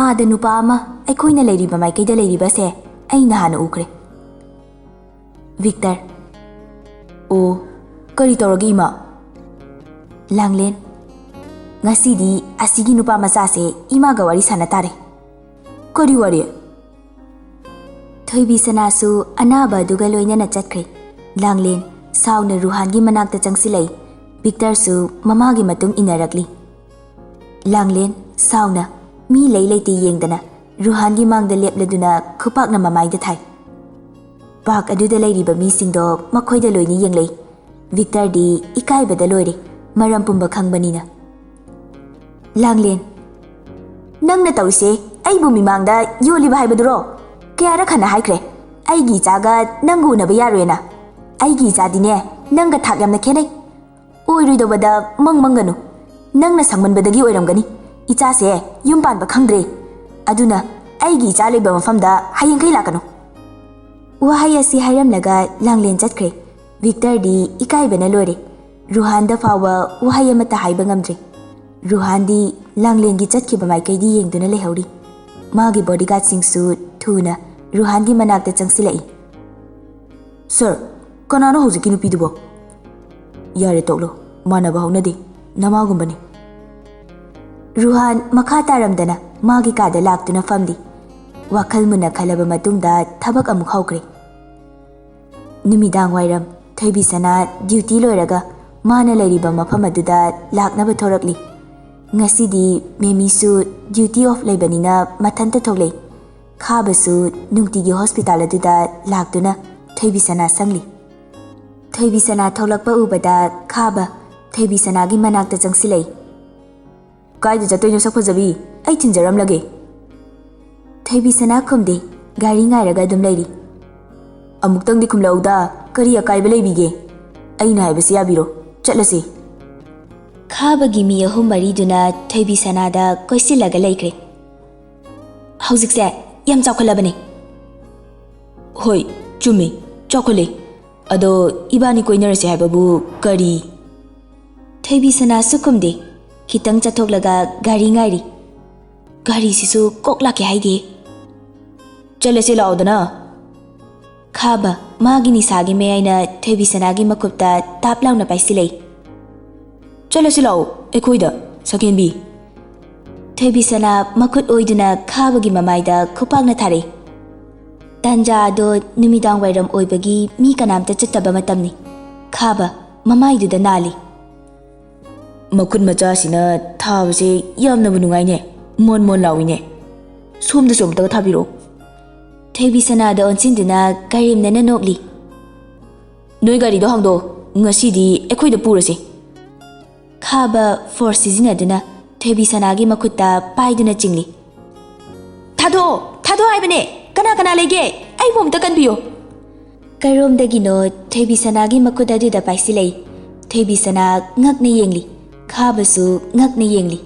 ꯑꯥꯗ ꯅꯨꯄꯥ ꯑꯃ ꯑꯩꯈꯣꯏꯅ ꯂꯩꯔꯤꯕ ꯃꯥꯏꯀꯩꯗ ꯂꯩꯔꯤꯕꯁꯦ ꯑꯩꯅ ꯍꯥꯟꯅ ꯎꯈ꯭ꯔꯦ꯫" ꯚꯤꯛꯇꯔ, "ꯑꯣ, ꯀꯔꯤ ꯇꯧꯔꯒꯦ ꯏꯃꯥ?" ꯂꯥꯡꯂꯦꯟ, "ꯉꯁꯤꯗꯤ ꯑꯁꯤꯒꯤ ꯅꯨꯄꯥ ꯃꯆꯥꯁꯦ ꯏꯃꯥꯒ ꯋꯥꯔꯤ ꯁꯥꯟꯅ ꯇꯥꯔꯦ꯫" "ꯀꯔꯤ ꯋꯥꯔꯤ?" ꯊꯣꯏꯕꯤ ꯁꯅꯥꯁꯨ ꯑꯅꯥꯕ ꯑꯗꯨꯒ ꯂꯣꯏꯅꯅ ꯆꯠꯈ꯭ꯔꯦ꯫ ꯂꯥꯡꯂꯦꯟ ꯁꯥꯎꯅ ꯔꯨꯍꯥꯟꯒꯤ ꯃꯅꯥꯛꯇ ꯆꯪꯁꯤꯜꯂꯛꯏ꯫ ꯚꯤꯛꯇꯔꯁꯨ ꯃꯃꯥꯒꯤ ꯃꯇꯨꯡ ꯏꯟꯅꯔꯛꯂꯤ꯫ ꯂꯥꯡꯂꯦꯟ ꯁꯥꯎꯅ ꯃꯤ ꯂꯩ ꯂꯩꯇꯦ ꯌꯦꯡꯗꯅ ꯔꯨꯍꯥꯟꯒꯤ ꯃꯥꯡꯗ ꯂꯦꯞꯂꯗꯨꯅ ꯈꯨꯄꯥꯛꯅ ꯃꯃꯥꯏꯗ ꯊꯥꯏ꯫ ꯄꯥꯔꯛ ꯑꯗꯨꯗ ꯂꯩꯔꯤꯕ ꯃꯤꯁꯤꯡꯗꯣ ꯃꯈꯣꯏꯗ ꯂꯣꯏꯅ ꯌꯦꯡꯂꯛꯏ꯫ ꯚꯤꯛꯇꯔꯗꯤ ꯏꯀꯥꯏꯕꯗ ꯂꯣꯏꯔꯦ, ꯃꯔꯝ ꯄꯨꯝꯕ ꯈꯪꯕꯅꯤꯅ꯫ ꯂꯥꯡꯂꯦꯟ, "ꯅꯪꯅ ꯇꯧꯔꯤꯁꯦ ꯑꯩꯕꯨ ꯃꯤꯃꯥꯡꯗ ꯌꯣꯜꯂꯤꯕ ꯍꯥꯏꯕꯗꯨꯔꯣ? ꯀꯌꯥꯔꯛ ꯍꯟꯅ ꯍꯥꯏꯈ꯭ꯔꯦ, ꯑꯩꯒꯤ ꯏꯆꯥꯒ ꯅꯪꯒ ꯎꯅꯕ ꯌꯥꯔꯣꯏꯅ꯫ ꯑꯩꯒꯤ ꯏꯆꯥꯗꯤꯅꯦ ꯅꯪꯒ ꯊꯥꯛ ꯌꯥꯝꯅ ꯈꯦꯠꯅꯩ꯫ ꯑꯣꯏꯔꯣꯏꯗꯕꯗ ꯃꯪ ꯃꯪꯒꯅꯨ꯫ ꯅꯪꯅ ꯁꯪꯃꯟꯕꯗꯒꯤ ꯑꯣꯏꯔꯝꯒꯅꯤ ꯏꯆꯥꯁꯦ ꯌꯨꯝ ꯄꯥꯟꯕ ꯈꯪꯗ꯭ꯔꯦ꯫ ꯑꯗꯨꯅ ꯑꯩꯒꯤ ꯏꯆꯥ ꯂꯩꯕ ꯃꯐꯝꯗ ꯍꯌꯦꯡꯈꯩ ꯂꯥꯛꯀꯅꯨ꯫" ꯋꯥꯍꯩ ꯑꯁꯤ ꯍꯥꯏꯔꯝꯂꯒ ꯂꯥꯡꯂꯦꯟ ꯆꯠꯈ꯭ꯔꯦ꯫ ꯚꯤꯛꯇꯔꯗꯤ ꯏꯀꯥꯏꯕꯅ ꯂꯣꯏꯔꯦ꯫ ꯔꯨꯍꯥꯟꯗ ꯐꯥꯎꯕ ꯋꯥꯍꯩ ꯑꯃꯠꯇ ꯍꯥꯏꯕ ꯉꯝꯗ꯭ꯔꯦ꯫ ꯔꯨꯍꯥꯟꯗꯤ ꯂꯥꯡꯂꯦꯟꯒꯤ ꯆꯠꯈꯤꯕ ꯃꯥꯏꯀꯩꯗꯤ ꯌꯦꯡꯗꯨꯅ ꯂꯩꯍꯧꯔꯤ꯫ ꯃꯥꯒꯤ ꯕꯣꯗꯤꯒꯥꯔꯗꯁꯤꯡꯁꯨ ꯊꯨꯅ ꯔꯨꯍꯥꯟꯒꯤ ꯃꯅꯥꯛꯇ ꯆꯪꯁꯤꯜꯂꯛꯏ꯫ "ꯁꯔ, ꯀꯅꯥꯅꯣ ꯍꯧꯖꯤꯛꯀꯤ ꯅꯨꯄꯤꯗꯨꯕꯣ?" "ꯌꯥꯔꯦ, ꯇꯣꯛꯂꯣ꯫ ꯃꯥꯟꯅꯕ ꯍꯧꯅꯗꯦ꯫ ꯅꯃꯥꯒꯨꯝꯕꯅꯤ꯫" ꯔꯨꯍꯥꯟ ꯃꯈꯥ ꯇꯥꯔꯝꯗꯅ ꯃꯥꯒꯤ ꯀꯥꯗ ꯂꯥꯛꯇꯨꯅ ꯐꯝꯂꯤ꯫ ꯋꯥꯈꯜ ꯃꯨꯟꯅ ꯈꯜꯂꯕ ꯃꯇꯨꯡꯗ ꯊꯕꯛ ꯑꯃꯨꯛ ꯍꯧꯈ꯭ꯔꯦ꯫ ꯅꯨꯃꯤꯗꯥꯡ ꯋꯥꯏꯔꯝ ꯊꯣꯏꯕꯤꯁꯅꯥ ꯗ꯭ꯌꯨꯇꯤ ꯂꯣꯏꯔꯒ ꯃꯥꯅ ꯂꯩꯔꯤꯕ ꯃꯐꯝ ꯑꯗꯨꯗ ꯂꯥꯛꯅꯕ ꯊꯣꯔꯛꯂꯤ꯫ ꯉꯁꯤꯗꯤ ꯃꯦꯃꯤꯁꯨ ꯗ꯭ꯌꯨꯇꯤ ꯑꯣꯐ ꯂꯩꯕꯅꯤꯅ ꯃꯊꯟꯇ ꯊꯣꯛꯂꯛꯏ꯫ ꯈꯥꯕꯁꯨ ꯅꯨꯡꯇꯤꯒꯤ ꯍꯣꯁꯄꯤꯇꯥꯜ ꯑꯗꯨꯗ ꯂꯥꯛꯇꯨꯅ ꯊꯣꯏꯕꯤꯁꯅꯥ ꯁꯪꯂꯤ꯫ ꯊꯣꯏꯕꯤꯁꯅꯥ ꯊꯣꯛꯂꯛꯄ ꯎꯕꯗ ꯈꯥꯕ ꯊꯣꯏꯕꯤꯁꯅꯥꯒꯤ ꯃꯅꯥꯛꯇ ꯆꯪꯁꯤꯜꯂꯛꯏ꯫ "ꯀꯥꯏꯗ ꯆꯠꯇꯣꯏꯅꯣ, ꯁꯛ ꯐꯖꯕꯤ? ꯑꯩ ꯊꯤꯟꯖꯔꯝꯂꯒꯦ꯫" ꯊꯣꯏꯕꯤꯁꯅꯥ ꯈꯨꯝꯗꯦ, ꯒꯥꯔꯤ ꯉꯥꯏꯔꯒ ꯑꯗꯨꯝ ꯂꯩꯔꯤ꯫ "ꯑꯃꯨꯛꯇꯪꯗꯤ ꯈꯨꯝꯂꯛꯎꯗ, ꯀꯔꯤ ꯑꯀꯥꯏꯕ ꯂꯩꯕꯤꯒꯦ? ꯑꯩꯅ ꯍꯥꯏꯕꯁꯤ ꯌꯥꯕꯤꯔꯣ, ꯆꯠꯂꯁꯤ꯫" ꯈꯥꯕꯒꯤ ꯃꯤ ꯑꯍꯨꯝ ꯃꯔꯤꯗꯨꯅ ꯊꯣꯏꯕꯤꯁꯅꯥꯗ ꯀꯣꯏꯁꯤꯜꯂꯒ ꯂꯩꯈ꯭ꯔꯦ꯫ "ꯍꯧꯖꯤꯛꯁꯦ ꯌꯥꯝ ꯆꯥꯎꯈꯠꯂꯕꯅꯦ꯫" "ꯍꯣꯏ, ꯆꯨꯝꯃꯤ, ꯆꯥꯎꯈꯠꯂꯦ꯫ ꯑꯗꯣ ꯏꯕꯥꯅꯤ ꯀꯣꯏꯅꯔꯁꯦ ꯍꯥꯏꯕꯕꯨ ꯀꯔꯤ?" ꯊꯣꯏꯕꯤꯁꯅꯥꯁꯨ ꯈꯨꯝꯗꯦ꯫ ꯈꯤꯇꯪ ꯆꯠꯊꯣꯛꯂꯒ ꯒꯥꯔꯤ ꯉꯥꯏꯔꯤ꯫ "ꯒꯥꯔꯤꯁꯤꯁꯨ ꯀꯣꯛ ꯂꯥꯛꯀꯦ ꯍꯥꯏꯗꯦ꯫" "ꯆꯠꯂꯁꯤ ꯂꯥꯛꯑꯣꯗꯅ꯫" ꯈꯥꯕ ꯃꯥꯒꯤ ꯅꯤꯁꯥꯒꯤ ꯃꯌꯥꯏꯅ ꯊꯣꯏꯕꯤꯁꯅꯥꯒꯤ ꯃꯈꯨꯠꯇ ꯇꯥꯞ ꯂꯥꯎꯅ ꯄꯥꯏꯁꯤꯜꯂꯛꯏ꯫ "ꯆꯠꯂꯁꯤ ꯂꯥꯛꯑꯣ ꯑꯩꯈꯣꯏꯗ, ꯁꯛꯍꯦꯟꯕꯤ꯫" ꯊꯣꯏꯕꯤꯁꯅꯥ ꯃꯈꯨꯠ ꯑꯣꯏꯗꯨꯅ ꯈꯥꯕꯒꯤ ꯃꯃꯥꯏꯗ ꯈꯨꯄꯥꯛꯅ ꯊꯥꯔꯛꯏ꯫ ꯇꯥꯟꯖꯥ ꯑꯗꯣ ꯅꯨꯃꯤꯗꯥꯡ ꯋꯥꯏꯔꯝ ꯑꯣꯏꯕꯒꯤ ꯃꯤ ꯀꯅꯥꯝꯇ ꯆꯠꯇꯕ ꯃꯇꯝꯅꯤ꯫ ꯈꯥꯕ ꯃꯃꯥꯏꯗꯨꯗ ꯅꯥꯜꯂꯤ꯫ "ꯃꯈꯨꯠ ꯃꯆꯥꯁꯤꯅ ꯊꯥꯕꯁꯦ ꯌꯥꯝꯅꯕꯨ ꯅꯨꯡꯉꯥꯏꯅꯦ, ꯃꯣꯟ ꯃꯣꯟ ꯂꯥꯎꯏꯅꯦ꯫ ꯁꯣꯝꯗꯁꯨ ꯑꯃꯨꯛꯇꯒ ꯊꯥꯕꯤꯔꯛꯑꯣ꯫" ꯊꯣꯏꯕꯤꯁꯅꯥꯗ ꯑꯣꯟꯁꯤꯟꯗꯨꯅ ꯀꯔꯦꯝꯅꯅ ꯅꯣꯛꯂꯤ꯫ "ꯅꯣꯏ ꯒꯥꯔꯤꯗꯣ ꯍꯥꯡꯗꯣꯛꯑꯣ, ꯉꯁꯤꯗꯤ ꯑꯩꯈꯣꯏꯗ ꯄꯨꯔꯁꯤ꯫" ꯈꯥꯕ ꯐꯣꯔꯁ ꯁꯤꯖꯤꯟꯅꯗꯨꯅ ꯊꯣꯏꯕꯤꯁꯅꯥꯒꯤ ꯃꯈꯨꯠꯇ ꯄꯥꯏꯗꯨꯅ ꯆꯤꯡꯂꯤ꯫ "ꯊꯥꯗꯣꯛꯑꯣ, ꯊꯥꯗꯣꯛꯑꯣ ꯍꯥꯏꯕꯅꯦ! ꯀꯅꯥ ꯀꯅꯥ ꯂꯩꯒꯦ? ꯑꯩꯕꯨ ꯑꯝꯇ ꯀꯟꯕꯤꯌꯨ!" ꯀꯔꯣꯝꯗꯒꯤꯅꯣ ꯊꯣꯏꯕꯤꯁꯅꯥꯒꯤ ꯃꯈꯨꯠ ꯑꯗꯨꯗ ꯄꯥꯏꯁꯤꯜꯂꯛꯏ꯫ ꯊꯣꯏꯕꯤꯁꯅꯥ ꯉꯛꯅ ꯌꯦꯡꯂꯤ꯫ ꯈꯥꯕꯁꯨ ꯉꯛꯅ ꯌꯦꯡꯂꯤ꯫